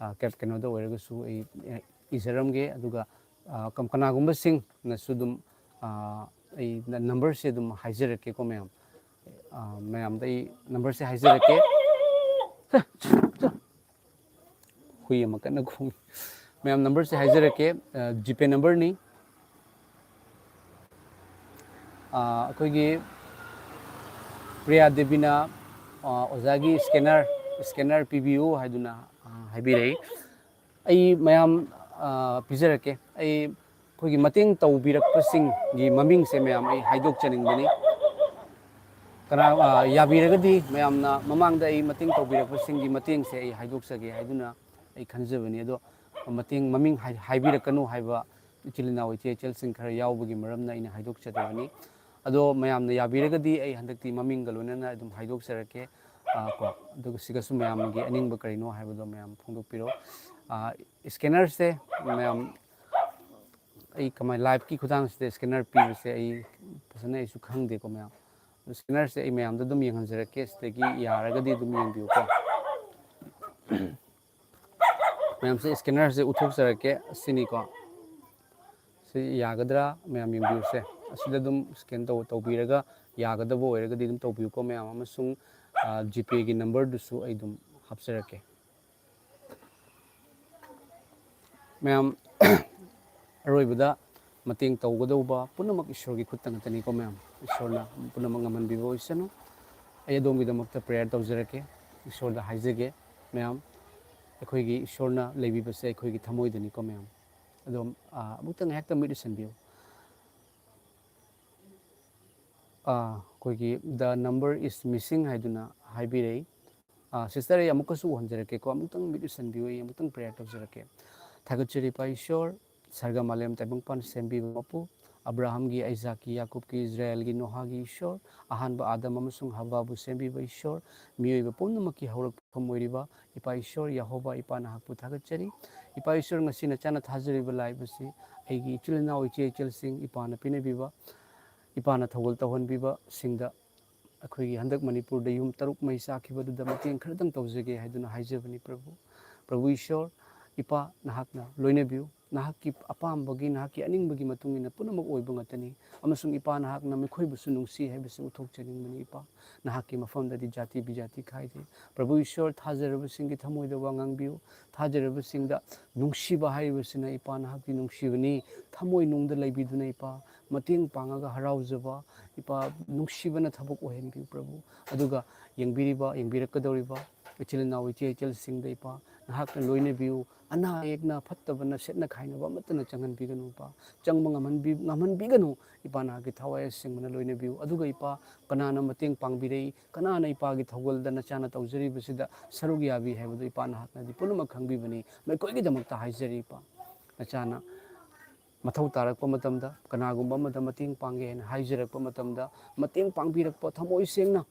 ꯑ, ꯀꯩ-, ꯀꯩꯅꯣꯗ ꯑꯣꯏꯔꯒꯁꯨ ꯑꯩ, ꯑ, ꯏꯖꯔꯝꯒꯦ꯫ ꯑꯗꯨꯒ, ꯑ, ꯀꯝ-, ꯀꯅꯥꯒꯨꯝꯕꯁꯤꯡꯅꯁꯨ ꯑꯗꯨꯝ, ꯑ, ꯑꯩ ꯅ-, ꯅꯝꯕꯔꯁꯦ ꯑꯗꯨꯝ ꯍꯥꯏꯖꯔꯛꯀꯦꯀꯣ ꯃꯌꯥꯝ꯫ ꯑ, ꯃꯌꯥꯝꯗ ꯑꯩ ꯅꯝꯕꯔꯁꯦ ꯍꯥꯏꯖꯔꯛꯀꯦ꯫ ꯍꯨꯏ ꯑꯃ ꯀꯟꯅ ꯈꯣꯡꯉꯤ꯫ ꯃꯌꯥꯝ ꯅꯝꯕꯔꯁꯦ ꯍꯥꯏꯖꯔꯛꯀꯦ꯫ ꯑ, ꯖꯤꯄꯦ ꯅꯝꯕꯔꯅꯤ꯫ ꯑ, ꯑꯩꯈꯣꯏꯒꯤ ꯄ꯭ꯔꯤꯌꯥ ꯗꯦꯕꯤꯅ, ꯑ, ꯑꯣꯖꯥꯒꯤ ꯁ꯭ꯀꯦꯅꯔ, ꯁ꯭ꯀꯦꯅꯔ ꯄꯤꯕꯤꯌꯨ ꯍꯥꯏꯗꯨꯅ, ꯑ, ꯍꯥꯏꯕꯤꯔꯛꯏ꯫ ꯑꯩ ꯃꯌꯥꯝ, ꯑ, ꯄꯤꯖꯔꯛꯀꯦ꯫ ꯑꯩ, ꯑꯩꯈꯣꯏꯒꯤ ꯃꯇꯦꯡ ꯇꯧꯕꯤꯔꯛꯄꯁꯤꯡꯒꯤ ꯃꯃꯤꯡꯁꯦ ꯃꯌꯥꯝ ꯑꯩ ꯍꯥꯏꯗꯣꯛꯆꯅꯤꯡꯕꯅꯤ꯫ ꯀꯅꯥ, ꯑ, ꯌꯥꯕꯤꯔꯒꯗꯤ ꯃꯌꯥꯝꯅ ꯃꯃꯥꯡꯗ ꯑꯩ ꯃꯇꯦꯡ ꯇꯧꯕꯤꯔꯛꯄꯁꯤꯡꯒꯤ ꯃꯇꯦꯡꯁꯦ ꯑꯩ ꯍꯥꯏꯗꯣꯛꯆꯒꯦ ꯍꯥꯏꯗꯨꯅ ꯑꯩ ꯈꯟꯖꯕꯅꯤ꯫ ꯑꯗꯣ ꯃꯇꯦꯡ, ꯃꯃꯤꯡ ꯍꯥꯏ-, ꯍꯥꯏꯕꯤꯔꯛꯀꯅꯨ ꯍꯥꯏꯕ ꯏꯆꯤꯜ ꯏꯅꯥꯎ ꯏꯆꯦ ꯏꯆꯜꯁꯤꯡ ꯈꯔ ꯌꯥꯎꯕꯒꯤ ꯃꯔꯝꯅ ꯑꯩꯅ ꯍꯥꯏꯗꯣꯛꯆꯗꯕꯅꯤ꯫ ꯑꯗꯣ ꯃꯌꯥꯝꯅ ꯌꯥꯕꯤꯔꯒꯗꯤ ꯑꯩ ꯍꯟꯗꯛꯇꯤ ꯃꯃꯤꯡꯒ ꯂꯣꯏꯅꯅ ꯑꯗꯨꯝ ꯍꯥꯏꯗꯣꯛꯆꯔꯛꯀꯦ꯫ ꯑ, ꯀꯣ, ꯑꯗꯨꯒ ꯁꯤꯒꯁꯨ ꯃꯌꯥꯝꯒꯤ ꯑꯅꯤꯡꯕ ꯀꯔꯤꯅꯣ ꯍꯥꯏꯕꯗꯣ ꯃꯌꯥꯝ ꯐꯣꯡꯗꯣꯛꯄꯤꯔꯣ꯫ ꯑ, ꯁ꯭ꯀꯦꯅꯔꯁꯦ ꯃꯌꯥꯝ, ꯑꯩ ꯀꯃꯥꯏ, ꯂꯥꯏꯚꯀꯤ ꯈꯨꯊꯥꯡꯁꯤꯗ ꯁ꯭ꯀꯦꯅꯔ ꯄꯤꯕꯁꯦ ꯑꯩ ꯐꯖꯅ ꯑꯩꯁꯨ ꯈꯪꯗꯦꯀꯣ ꯃꯌꯥꯝ꯫ ꯑꯗꯣ ꯁ꯭ꯀꯦꯅꯔꯁꯦ ꯑꯩ ꯃꯌꯥꯝꯗ ꯑꯗꯨꯝ ꯌꯦꯡꯍꯟꯖꯔꯛꯀꯦ, ꯁꯤꯗꯒꯤ ꯌꯥꯔꯒꯗꯤ ꯑꯗꯨꯝ ꯌꯦꯡꯕꯤꯌꯨꯀꯣ꯫ ꯃꯌꯥꯝꯁꯦ ꯁ꯭ꯀꯦꯅꯔꯁꯦ ꯎꯠꯊꯣꯛꯆꯔꯛꯀꯦ꯫ ꯑꯁꯤꯅꯤꯀꯣ꯫ ꯁꯤ ꯌꯥꯒꯗ꯭ꯔꯥ? ꯃꯌꯥꯝ ꯌꯦꯡꯕꯤꯌꯨꯁꯦ꯫ ꯑꯁꯤꯗ ꯑꯗꯨꯝ ꯁ꯭ꯀꯦꯟ ꯇꯧ-, ꯇꯧꯕꯤꯔꯒ ꯌꯥꯒꯗꯕ ꯑꯣꯏꯔꯒꯗꯤ ꯑꯗꯨꯝ ꯇꯧꯕꯤꯌꯨꯀꯣ ꯃꯌꯥꯝ꯫ ꯑꯃꯁꯨꯡ, ꯑ, ꯖꯤꯄꯦꯒꯤ ꯅꯝꯕꯔꯗꯨꯁꯨ ꯑꯩ ꯑꯗꯨꯝ ꯍꯥꯞꯆꯔꯛꯀꯦ꯫ ꯃꯌꯥꯝ, ꯑꯔꯣꯏꯕꯗ ꯃꯇꯦꯡ ꯇꯧꯒꯗꯧꯕ ꯄꯨꯝꯅꯃꯛ ꯏꯁꯣꯔꯒꯤ ꯈꯨꯠꯇ ꯉꯥꯛꯇꯅꯤꯀꯣ ꯃꯌꯥꯝ꯫ ꯏꯁꯣꯔꯅ ꯄꯨꯝꯅꯃꯛ ꯉꯝꯍꯟꯕꯤꯕ ꯑꯣꯏꯁꯅꯨ꯫ ꯑꯩ ꯑꯗꯣꯝꯒꯤꯗꯃꯛꯇ ꯄ꯭ꯔꯦꯌꯔ ꯇꯧꯖꯔꯛꯀꯦ꯫ ꯏꯁꯣꯔꯗ ꯍꯥꯏꯖꯒꯦ ꯃꯌꯥꯝ, ꯑꯩꯈꯣꯏꯒꯤ ꯏꯁꯣꯔꯅ ꯂꯩꯕꯤꯕꯁꯦ ꯑꯩꯈꯣꯏꯒꯤ ꯊꯃꯣꯏꯗꯅꯤꯀꯣ ꯃꯌꯥꯝ꯫ ꯑꯗꯣ, ꯑ, ꯑꯃꯨꯛꯇ ꯉꯥꯏꯍꯥꯛꯇꯪ ꯃꯤꯠ ꯎꯏꯁꯤꯟꯕꯤꯌꯨ꯫ ꯑ, ꯑꯩꯈꯣꯏꯒꯤ "The number is missing" ꯍꯥꯏꯗꯨꯅ ꯍꯥꯏꯕꯤꯔꯛꯏ꯫ ꯑ, ꯁꯤꯁꯇꯔ, ꯑꯩ ꯑꯃꯨꯛꯀꯁꯨ ꯎꯍꯟꯖꯔꯛꯀꯦꯀꯣ, ꯑꯃꯨꯛꯇꯪ ꯃꯤꯠ ꯎꯏꯁꯤꯟꯕꯤꯌꯨ, ꯑꯩ ꯑꯃꯨꯛꯇꯪ ꯄ꯭ꯔꯦꯌꯔ ꯇꯧꯖꯔꯛꯀꯦ꯫ ꯊꯥꯒꯠꯆꯔꯤ ꯏꯄꯥ ꯏꯁꯣꯔ, ꯁꯔꯒ ꯃꯥꯂꯦꯝ ꯇꯥꯏꯕꯪꯄꯥꯟ ꯁꯦꯝꯕꯤꯕ ꯃꯄꯨ, ꯑꯕ꯭ꯔꯥꯍꯝꯒꯤ, ꯑꯥꯏꯖꯥꯛꯀꯤ, ꯌꯥꯀꯨꯕꯀꯤ, ꯏꯖꯔꯥꯌꯦꯜꯒꯤ, ꯅꯣꯍꯥꯒꯤ ꯏꯁꯣꯔ, ꯑꯍꯥꯟꯕ ꯑꯥꯗꯝ ꯑꯃꯁꯨꯡ ꯍꯕꯥꯕꯨ ꯁꯦꯝꯕꯤꯕ ꯏꯁꯣꯔ, ꯃꯤꯑꯣꯏꯕ ꯄꯨꯝꯅꯃꯛꯀꯤ ꯍꯧꯔꯛꯐꯝ ꯑꯣꯏꯔꯤꯕ ꯏꯄꯥ ꯏꯁꯣꯔ ꯌꯦꯍꯣꯕꯥ, ꯏꯄꯥ ꯅꯍꯥꯛꯄꯨ ꯊꯥꯒꯠꯆꯔꯤ꯫ ꯏꯄꯥ ꯏꯁꯣꯔ, ꯉꯁꯤ ꯅꯆꯥꯅ ꯊꯥꯖꯔꯤꯕ live ꯑꯁꯤ ꯑꯩꯒꯤ ꯏꯆꯤꯜ ꯏꯅꯥꯎ, ꯏꯆꯦ ꯏꯆꯜꯁꯤꯡ, ꯏꯄꯥꯅ ꯄꯤꯅꯕꯤꯕ, ꯏꯄꯥꯅ ꯊꯧꯒꯜ ꯇꯧꯍꯟꯕꯤꯕꯁꯤꯡꯗ ꯑꯩꯈꯣꯏꯒꯤ ꯍꯟꯗꯛ ꯃꯅꯤꯄꯨꯔꯗ ꯌꯨꯝ ꯇꯔꯨꯛ ꯃꯩ ꯆꯥꯛꯈꯤꯕ ꯑꯗꯨꯗ ꯃꯇꯦꯡ ꯈꯔꯗꯪ ꯇꯧꯖꯒꯦ ꯍꯥꯏꯗꯨꯅ ꯍꯥꯏꯖꯕꯅꯤ ꯄ꯭ꯔꯚꯨ꯫ ꯄ꯭ꯔꯚꯨ ꯏꯁꯣꯔ, ꯏꯄꯥ ꯅꯍꯥꯛꯅ ꯂꯣꯏꯅꯕꯤꯌꯨ꯫ ꯅꯍꯥꯛꯀꯤ ꯑꯄꯥꯝꯕꯒꯤ, ꯅꯍꯥꯛꯀꯤ ꯑꯅꯤꯡꯕꯒꯤ ꯃꯇꯨꯡ ꯏꯟꯅ ꯄꯨꯝꯅꯃꯛ ꯑꯣꯏꯕ ꯉꯥꯛꯇꯅꯤ꯫ ꯑꯃꯁꯨꯡ ꯏꯄꯥ ꯅꯍꯥꯛꯅ ꯃꯈꯣꯏꯕꯨꯁꯨ ꯅꯨꯡꯁꯤ ꯍꯥꯏꯕꯁꯤ ꯎꯠꯊꯣꯛꯆꯅꯤꯡꯕꯅꯤ ꯏꯄꯥ꯫ ꯅꯍꯥꯛꯀꯤ ꯃꯐꯝꯗꯗꯤ ꯖꯥꯇꯤ ꯕꯤꯖꯥꯇꯤ ꯈꯥꯏꯗꯦ꯫ ꯄ꯭ꯔꯚꯨ ꯏꯁꯣꯔ, ꯊꯥꯖꯔꯕꯁꯤꯡꯒꯤ ꯊꯃꯣꯏꯗ ꯋꯥ ꯉꯥꯡꯕꯤꯌꯨ꯫ ꯊꯥꯖꯔꯕꯁꯤꯡꯗ ꯅꯨꯡꯁꯤꯕ ꯍꯥꯏꯔꯤꯕꯁꯤꯅ ꯏꯄꯥ ꯅꯍꯥꯛꯀꯤ ꯅꯨꯡꯁꯤꯕꯅꯤ꯫ ꯊꯃꯣꯏꯅꯨꯡꯗ ꯂꯩꯕꯤꯗꯨꯅ ꯏꯄꯥ ꯃꯇꯦꯡ ꯄꯥꯡꯉꯒ ꯍꯔꯥꯎꯖꯕ, ꯏꯄꯥ ꯅꯨꯡꯁꯤꯕꯅ ꯊꯕꯛ ꯑꯣꯏꯍꯟꯕꯤꯌꯨ ꯄ꯭ꯔꯚꯨ꯫ ꯑꯗꯨꯒ ꯌꯦꯡꯕꯤꯔꯤꯕ, ꯌꯦꯡꯕꯤꯔꯛꯀꯗꯧꯔꯤꯕ ꯏꯆꯤꯜ ꯏꯅꯥꯎ, ꯏꯆꯦ ꯏꯆꯜꯁꯤꯡꯗ ꯏꯄꯥ ꯅꯍꯥꯛꯅ ꯂꯣꯏꯅꯕꯤꯌꯨ꯫ ꯑꯅꯥ ꯑꯌꯦꯛꯅ ꯐꯠꯇꯕꯅ ꯁꯦꯠꯅ ꯈꯥꯏꯅꯕ ꯑꯃꯠꯇꯅ ꯆꯪꯍꯟꯕꯤꯒꯅꯨ ꯏꯄꯥ꯫ ꯆꯪꯕ ꯉꯝꯍꯟꯕꯤ-, ꯉꯝꯍꯟꯕꯤꯒꯅꯨ꯫ ꯏꯄꯥ ꯅꯍꯥꯛꯀꯤ ꯊꯋꯥꯏ ꯑꯁꯦꯡꯕꯅ ꯂꯣꯏꯅꯕꯤꯌꯨ꯫ ꯑꯗꯨꯒ ꯏꯄꯥ ꯀꯅꯥꯅ ꯃꯇꯦꯡ ꯄꯥꯡꯕꯤꯔꯛꯏ, ꯀꯅꯥꯅ ꯏꯄꯥꯒꯤ ꯊꯧꯒꯜꯗ ꯅꯆꯥꯅ ꯇꯧꯖꯔꯤꯕꯁꯤꯗ ꯁꯔꯨꯛ ꯌꯥꯕꯤ ꯍꯥꯏꯕꯗꯨ ꯏꯄꯥ ꯅꯍꯥꯛꯅꯗꯤ ꯄꯨꯝꯅꯃꯛ ꯈꯪꯕꯤꯕꯅꯤ꯫ ꯃꯈꯣꯏꯒꯤꯗꯃꯛꯇ ꯍꯥꯏꯖꯔꯤ ꯏꯄꯥ꯫ ꯅꯆꯥꯅ ꯃꯊꯧ ꯇꯥꯔꯛꯄ ꯃꯇꯝꯗ, ꯀꯅꯥꯒꯨꯝꯕ ꯑꯃꯗ ꯃꯇꯦꯡ ꯄꯥꯡꯒꯦ ꯍꯥꯏꯅ ꯍꯥꯏꯖꯔꯛꯄ ꯃꯇꯝꯗ, ꯃꯇꯦꯡ ꯄꯥꯡꯕꯤꯔꯛꯄ ꯊꯃꯣꯏ ꯁꯦꯡꯅ,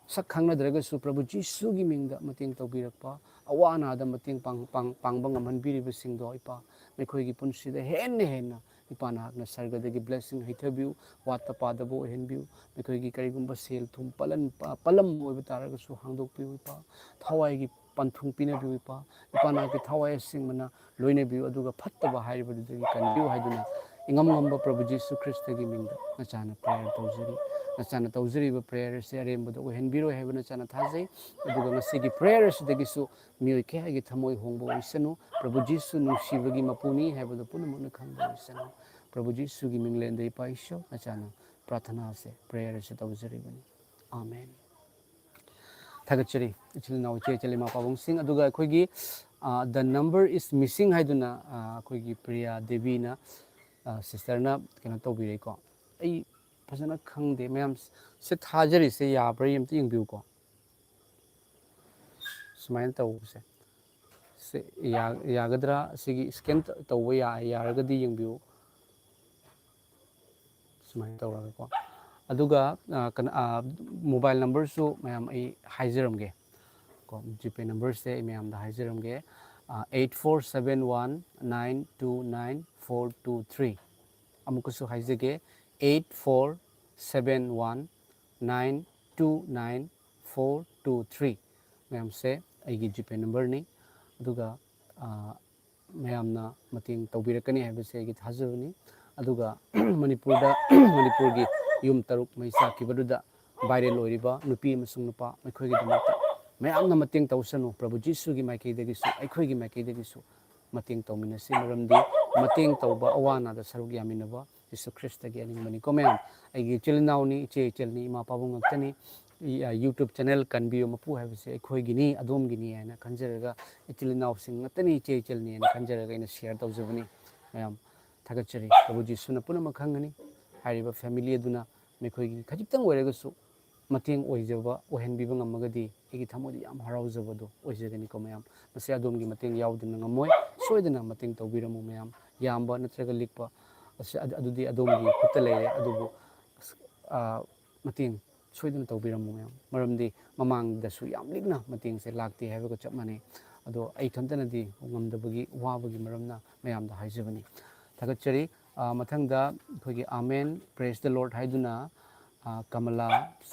ꯁꯛ ꯈꯪꯅꯗ꯭ꯔꯒꯁꯨ ꯄ꯭ꯔꯚꯨ ꯖꯤꯁꯨꯒꯤ ꯃꯤꯡꯗ ꯃꯇꯦꯡ ꯇꯧꯕꯤꯔꯛꯄ, ꯑꯋꯥ ꯑꯅꯥꯗ ꯃꯇꯦꯡ ꯄꯥꯡ-, ꯄꯥꯡ-, ꯄꯥꯡꯕ ꯉꯝꯍꯟꯕꯤꯔꯤꯕꯁꯤꯡꯗꯣ ꯏꯄꯥ, ꯃꯈꯣꯏꯒꯤ ꯄꯨꯟꯁꯤꯗ ꯍꯦꯟꯅ ꯍꯦꯟꯅ ꯏꯄꯥ ꯅꯍꯥꯛꯅ ꯁꯔꯒꯗꯒꯤ blessing ꯍꯩꯊꯕꯤꯌꯨ, ꯋꯥꯠꯇ ꯄꯥꯗꯕ ꯑꯣꯏꯍꯟꯕꯤꯌꯨ꯫ ꯃꯈꯣꯏꯒꯤ ꯀꯔꯤꯒꯨꯝꯕ ꯁꯦꯜ ꯊꯨꯝ ꯄꯂꯟ-, ꯄ-, ꯄꯂꯝ ꯑꯣꯏꯕ ꯇꯥꯔꯒꯁꯨ ꯍꯥꯡꯗꯣꯛꯄꯤꯌꯨ ꯏꯄꯥ꯫ ꯊꯋꯥꯏꯒꯤ ꯄꯟꯊꯨꯡ ꯄꯤꯅꯕꯤꯌꯨ ꯏꯄꯥ꯫ ꯏꯄꯥ ꯅꯍꯥꯛꯀꯤ ꯊꯋꯥꯏ ꯑꯁꯦꯡꯕꯅ ꯂꯣꯏꯅꯕꯤꯌꯨ, ꯑꯗꯨꯒ ꯐꯠꯇꯕ ꯍꯥꯏꯔꯤꯕꯗꯨꯗꯒꯤ ꯀꯟꯕꯤꯌꯨ ꯍꯥꯏꯗꯨꯅ ꯏꯉꯝ ꯉꯝꯕ ꯄ꯭ꯔꯚꯨ ꯖꯤꯁꯨ ꯈ꯭ꯔꯤꯁꯇꯒꯤ ꯃꯤꯡꯗ ꯅꯆꯥꯅ prayer ꯇꯧꯖꯔꯤ꯫ ꯅꯆꯥꯅ ꯇꯧꯖꯔꯤꯕ prayer ꯑꯁꯤ ꯑꯔꯦꯝꯕꯗ ꯑꯣꯏꯍꯟꯕꯤꯔꯣꯏ ꯍꯥꯏꯕ ꯅꯆꯥꯅ ꯊꯥꯖꯩ꯫ ꯑꯗꯨꯒ ꯉꯁꯤꯒꯤ prayer ꯑꯁꯤꯗꯒꯤꯁꯨ ꯃꯤꯑꯣꯏ ꯀꯌꯥꯒꯤ ꯊꯃꯣꯏ ꯍꯣꯡꯕ ꯑꯣꯏꯁꯅꯨ꯫ ꯄ꯭ꯔꯚꯨ ꯖꯤꯁꯨ ꯅꯨꯡꯁꯤꯕꯒꯤ ꯃꯄꯨꯅꯤ ꯍꯥꯏꯕꯗꯨ ꯄꯨꯝꯅꯃꯛꯅ ꯈꯪꯕ ꯑꯣꯏꯁꯅꯨ꯫ ꯄ꯭ꯔꯚꯨ ꯖꯤꯁꯨꯒꯤ ꯃꯤꯡꯂꯦꯟꯗ ꯏꯄꯥ ꯏꯁꯣꯔ ꯅꯆꯥꯅ ꯄ꯭ꯔꯥꯊꯅꯥ ꯑꯁꯦ, prayer ꯑꯁꯦ ꯇꯧꯖꯔꯤꯕꯅꯤ꯫ ꯑꯃꯦꯟ꯫ ꯊꯥꯒꯠꯆꯔꯤ ꯏꯆꯤꯜ ꯏꯅꯥꯎ, ꯏꯆꯦ ꯏꯆꯜ, ꯏꯃꯥ ꯄꯥꯕꯨꯡꯁꯤꯡ꯫ ꯑꯗꯨꯒ ꯑꯩꯈꯣꯏꯒꯤ, ꯑ, the number is missing ꯍꯥꯏꯗꯨꯅ, ꯑ, ꯑꯩꯈꯣꯏꯒꯤ ꯄ꯭ꯔꯤꯌꯥ ꯗꯦꯕꯤꯅ, ꯑ, sisterꯅ ꯀꯩꯅꯣ ꯇꯧꯕꯤꯔꯦꯀꯣ꯫ ꯑꯩ ꯐꯖꯅ ꯈꯪꯗꯦ ꯃꯌꯥꯝ, ꯁꯤ ꯊꯥꯖꯔꯤꯁꯦ ꯌꯥꯕ꯭ꯔꯥ ꯑꯝꯇ ꯌꯦꯡꯕꯤꯌꯨꯀꯣ꯫ ꯁꯨꯃꯥꯏꯅ ꯇꯧꯕꯁꯦ꯫ ꯁꯤ ꯌꯥ-, ꯌꯥꯒꯗ꯭ꯔꯥ? ꯁꯤꯒꯤ scan ꯇ-, ꯇꯧꯕ ꯌꯥ-, ꯌꯥꯔꯒꯗꯤ ꯌꯦꯡꯕꯤꯌꯨ꯫ ꯁꯨꯃꯥꯏꯅ ꯇꯧꯔꯒꯀꯣ꯫ ꯑꯗꯨꯒ ꯃꯣꯕꯥꯏꯜ ꯅꯝꯕꯔꯁꯨ ꯃꯌꯥꯝ ꯑꯩ ꯍꯥꯏꯖꯔꯝꯒꯦ꯫ ꯀꯣ, ꯖꯤꯄꯦ ꯅꯝꯕꯔꯁꯦ ꯑꯩ ꯃꯌꯥꯝꯗ ꯍꯥꯏꯖꯔꯝꯒꯦ꯫ Eight four seven one nine two nine four two three. ꯑꯃꯨꯛꯀꯁꯨ ꯍꯥꯏꯖꯒꯦ, eight four seven one nine two nine four two three. ꯃꯌꯥꯝꯁꯦ ꯑꯩꯒꯤ ꯖꯤꯄꯦ ꯅꯝꯕꯔꯅꯤ꯫ ꯑꯗꯨꯒ ꯃꯌꯥꯝꯅ ꯃꯇꯦꯡ ꯇꯧꯕꯤꯔꯛꯀꯅꯤ ꯍꯥꯏꯕꯁꯦ ꯑꯩꯒꯤ ꯊꯥꯖꯕꯅꯤ꯫ ꯑꯗꯨꯒ ꯃꯅꯤꯄꯨꯔꯗ, ꯃꯅꯤꯄꯨꯔꯒꯤ ꯌꯨꯝ ꯇꯔꯨꯛ ꯃꯩ ꯆꯥꯛꯈꯤꯕꯗꯨꯗ ꯚꯥꯏꯔꯦꯜ ꯑꯣꯏꯔꯤꯕ ꯅꯨꯄꯤ ꯑꯃꯁꯨꯡ ꯅꯨꯄꯥ, ꯃꯈꯣꯏꯒꯤꯗꯃꯛꯇ ꯃꯌꯥꯝꯅ ꯃꯇꯦꯡ ꯇꯧꯁꯅꯨ꯫ ꯄ꯭ꯔꯚꯨ ꯖꯤꯁꯨꯒꯤ ꯃꯥꯏꯀꯩꯗꯒꯤꯁꯨ, ꯑꯩꯈꯣꯏꯒꯤ ꯃꯥꯏꯀꯩꯗꯒꯤꯁꯨ ꯃꯇꯦꯡ ꯇꯧꯃꯤꯟꯅꯁꯤ꯫ ꯃꯔꯝꯗꯤ ꯃꯇꯦꯡ ꯇꯧꯕ, ꯑꯋꯥ ꯑꯅꯥꯗ ꯁꯔꯨꯛ ꯌꯥꯃꯤꯟꯅꯕ ꯖꯤꯁꯨ ꯈ꯭ꯔꯤꯁꯇꯒꯤ ꯑꯅꯤꯡꯕꯅꯤꯀꯣ ꯃꯌꯥꯝ꯫ ꯑꯩꯒꯤ ꯏꯆꯤꯜ ꯏꯅꯥꯎꯅꯤ, ꯏꯆꯦ ꯏꯆꯜꯅꯤ, ꯏꯃꯥ ꯄꯥꯕꯨꯡ ꯉꯥꯛꯇꯅꯤ꯫ ꯌꯨꯇ꯭ꯌꯨꯕ ꯆꯦꯅꯦꯜ ꯀꯟꯕꯤꯌꯨ ꯃꯄꯨ ꯍꯥꯏꯕꯁꯦ ꯑꯩꯈꯣꯏꯒꯤꯅꯤ, ꯑꯗꯣꯝꯒꯤꯅꯤ ꯍꯥꯏꯅ ꯈꯟꯖꯔꯒ, ꯏꯆꯤꯜ ꯏꯅꯥꯎꯁꯤꯡ ꯉꯥꯛꯇꯅꯤ, ꯏꯆꯦ ꯏꯆꯜꯅꯤ ꯍꯥꯏꯅ ꯈꯟꯖꯔꯒ ꯑꯩꯅ ꯁꯤꯌꯔ ꯇꯧꯖꯕꯅꯤ꯫ ꯃꯌꯥꯝ ꯊꯥꯒꯠꯆꯔꯤ꯫ ꯄ꯭ꯔꯚꯨ ꯖꯤꯁꯨꯅ ꯄꯨꯝꯅꯃꯛ ꯈꯪꯒꯅꯤ꯫ ꯍꯥꯏꯔꯤꯕ ꯐꯦꯃꯤꯂꯤ ꯑꯗꯨꯅ ꯃꯈꯣꯏꯒꯤ ꯈꯖꯤꯛꯇꯪ ꯑꯣꯏꯔꯒꯁꯨ ꯃꯇꯦꯡ ꯑꯣꯏꯖꯕ, ꯑꯣꯏꯍꯟꯕꯤꯕ ꯉꯝꯃꯒꯗꯤ ꯑꯩꯒꯤ ꯊꯃꯣꯏꯗ ꯌꯥꯝ ꯍꯔꯥꯎꯖꯕꯗꯣ ꯑꯣꯏꯖꯒꯅꯤꯀꯣ ꯃꯌꯥꯝ꯫ ꯃꯁꯤ ꯑꯗꯣꯝꯒꯤ ꯃꯇꯦꯡ ꯌꯥꯎꯗꯅ ꯉꯝꯃꯣꯏ꯫ ꯁꯣꯏꯗꯅ ꯃꯇꯦꯡ ꯇꯧꯕꯤꯔꯝꯃꯨ ꯃꯌꯥꯝ꯫ ꯌꯥꯝꯕ ꯅꯠꯇ꯭ꯔꯒ ꯂꯤꯛꯄ, ꯑꯁꯤ, ꯑꯗꯨ, ꯑꯗꯨꯗꯤ ꯑꯗꯣꯝꯒꯤ ꯈꯨꯠꯇ ꯂꯩꯔꯦ꯫ ꯑꯗꯨꯕꯨ, ꯑꯁ, ꯑ, ꯃꯇꯦꯡ ꯁꯣꯏꯗꯅ ꯇꯧꯕꯤꯔꯝꯃꯨ ꯃꯌꯥꯝ꯫ ꯃꯔꯝꯗꯤ ꯃꯃꯥꯡꯗꯁꯨ ꯌꯥꯝ ꯂꯤꯛꯅ ꯃꯇꯦꯡꯁꯦ ꯂꯥꯛꯇꯦ ꯍꯥꯏꯕꯒ ꯆꯞ ꯃꯥꯟꯅꯩ꯫ ꯑꯗꯣ ꯑꯩ ꯏꯊꯟꯇꯅꯗꯤ ꯉꯝꯗꯕꯒꯤ, ꯋꯥꯕꯒꯤ ꯃꯔꯝꯅ ꯃꯌꯥꯝꯗ ꯍꯥꯏꯖꯕꯅꯤ꯫ ꯊꯥꯒꯠꯆꯔꯤ꯫ ꯑ, ꯃꯊꯪꯗ ꯑꯩꯈꯣꯏꯒꯤ Amen, Praise the Lord ꯍꯥꯏꯗꯨꯅ, ꯑ, ꯀꯃꯂꯥ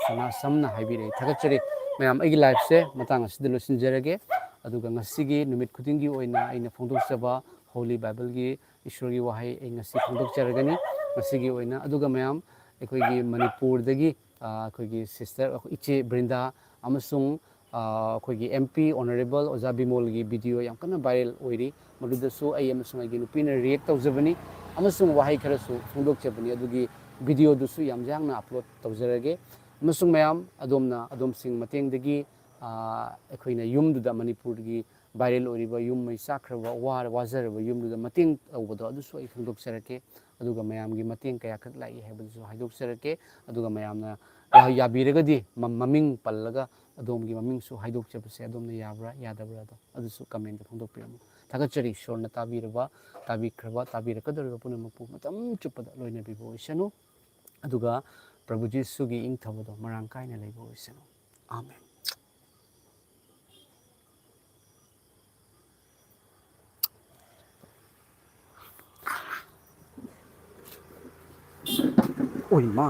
ꯁꯅꯥꯁꯝꯅ ꯍꯥꯏꯕꯤꯔꯛꯏ꯫ ꯊꯥꯒꯠꯆꯔꯤ꯫ ꯃꯌꯥꯝ, ꯑꯩꯒꯤ ꯂꯥꯏꯐꯁꯦ ꯃꯇꯥꯡ ꯑꯁꯤꯗ ꯂꯣꯏꯁꯤꯟꯖꯔꯒꯦ꯫ ꯑꯗꯨꯒ ꯉꯁꯤꯒꯤ ꯅꯨꯃꯤꯠ ꯈꯨꯗꯤꯡꯒꯤ ꯑꯣꯏꯅ ꯑꯩꯅ ꯐꯣꯡꯗꯣꯛꯆꯕ Holy Bible ꯒꯤ ꯏꯁꯣꯔꯒꯤ ꯋꯥꯍꯩ ꯑꯩ ꯉꯁꯤ ꯐꯣꯡꯗꯣꯛꯆꯔꯒꯅꯤ꯫ ꯉꯁꯤꯒꯤ ꯑꯣꯏꯅ, ꯑꯗꯨꯒ ꯃꯌꯥꯝ, ꯑꯩꯈꯣꯏꯒꯤ ꯃꯅꯤꯄꯨꯔꯗꯒꯤ, ꯑ, ꯑꯩꯈꯣꯏꯒꯤ ꯁꯤꯁꯇꯔ, ꯑꯩꯈꯣꯏ ꯏꯆꯦ ꯕ꯭ꯔꯤꯟꯗꯥ ꯑꯃꯁꯨꯡ, ꯑ, ꯑꯩꯈꯣꯏꯒꯤ M P Honourable ꯑꯣꯖꯥ ꯕꯤꯃꯣꯜꯒꯤ ꯚꯤꯗꯤꯑꯣ ꯌꯥꯝ ꯀꯟꯅ ꯚꯥꯏꯔꯦꯜ ꯑꯣꯏꯔꯤ꯫ ꯃꯗꯨꯗꯁꯨ ꯑꯩ ꯑꯃꯁꯨꯡ ꯑꯩꯒꯤ ꯅꯨꯄꯤꯅ ꯔꯤꯌꯦꯛ ꯇꯧꯖꯕꯅꯤ ꯑꯃꯁꯨꯡ ꯋꯥꯍꯩ ꯈꯔꯁꯨ ꯐꯣꯡꯗꯣꯛꯆꯕꯅꯤ꯫ ꯑꯗꯨꯒꯤ ꯚꯤꯗꯤꯑꯣꯗꯨꯁꯨ ꯌꯥꯝ ꯌꯥꯡꯅ ꯑꯞꯂꯣꯗ ꯇꯧꯖꯔꯒꯦ꯫ ꯑꯃꯁꯨꯡ ꯃꯌꯥꯝ, ꯑꯗꯣꯝꯅ, ꯑꯗꯣꯝꯁꯤꯡ ꯃꯇꯦꯡꯗꯒꯤ, ꯑ, ꯑꯩꯈꯣꯏꯅ ꯌꯨꯝꯗꯨꯗ, ꯃꯅꯤꯄꯨꯔꯒꯤ ꯚꯥꯏꯔꯦꯜ ꯑꯣꯏꯔꯤꯕ ꯌꯨꯝ ꯃꯩ ꯆꯥꯛꯈ꯭ꯔꯕ, ꯋꯥꯔ-, ꯋꯥꯖꯔꯕ ꯌꯨꯝꯗꯨꯗ ꯃꯇꯦꯡ ꯇꯧꯕꯗꯣ, ꯑꯗꯨꯁꯨ ꯑꯩ ꯐꯣꯡꯗꯣꯛꯆꯔꯛꯀꯦ꯫ ꯑꯗꯨꯒ ꯃꯌꯥꯝꯒꯤ ꯃꯇꯦꯡ ꯀꯌꯥꯈꯛ ꯂꯥꯛꯏ ꯍꯥꯏꯕꯗꯨꯁꯨ ꯍꯥꯏꯗꯣꯛꯆꯔꯛꯀꯦ꯫ ꯑꯗꯨꯒ ꯃꯌꯥꯝꯅ ꯌꯥ-, ꯌꯥꯕꯤꯔꯒꯗꯤ ꯃ-, ꯃꯃꯤꯡ ꯄꯜꯂꯒ ꯑꯗꯣꯝꯒꯤ ꯃꯃꯤꯡꯁꯨ ꯍꯥꯏꯗꯣꯛꯆꯕꯁꯦ ꯑꯗꯣꯝꯅ ꯌꯥꯕ꯭ꯔꯥ ꯌꯥꯗꯕ꯭ꯔꯥ ꯑꯗꯣ ꯑꯗꯨꯁꯨ ꯀꯃꯦꯟꯗ ꯐꯣꯡꯗꯣꯛꯄꯤꯔꯝꯃꯨ꯫ ꯊꯥꯒꯠꯆꯔꯤ꯫ ꯏꯁꯣꯔꯅ ꯇꯥꯕꯤꯔꯕ, ꯇꯥꯕꯤꯈ꯭ꯔꯕ, ꯇꯥꯕꯤꯔꯛꯀꯗꯧꯔꯤꯕ ꯄꯨꯝꯅꯃꯛꯄꯨ ꯃꯇꯝ ꯆꯨꯞꯄꯗ ꯂꯣꯏꯅꯕꯤꯕ ꯑꯣꯏꯁꯅꯨ꯫ ꯑꯗꯨꯒ ꯄ꯭ꯔꯚꯨ ꯖꯤꯁꯨꯒꯤ ꯏꯪꯊꯕꯗꯣ ꯃꯔꯥꯡ ꯀꯥꯏꯅ ꯂꯩꯕ ꯑꯣꯏꯁꯅꯨ꯫ ꯑꯥꯃꯦꯟ꯫ ꯑꯣꯏꯃꯥ꯫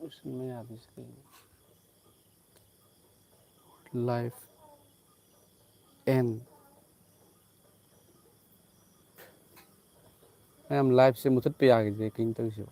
ꯎꯁꯤꯟꯕ ꯌꯥꯕꯁꯤ ꯀꯩꯅꯣ? Live and ꯃꯌꯥꯝ, liveꯁꯦ ꯃꯨꯊꯠꯄ ꯌꯥꯈꯤꯗ꯭ꯔꯦ, ꯀꯩꯅꯣ ꯇꯧꯔꯤꯁꯤꯕꯣ?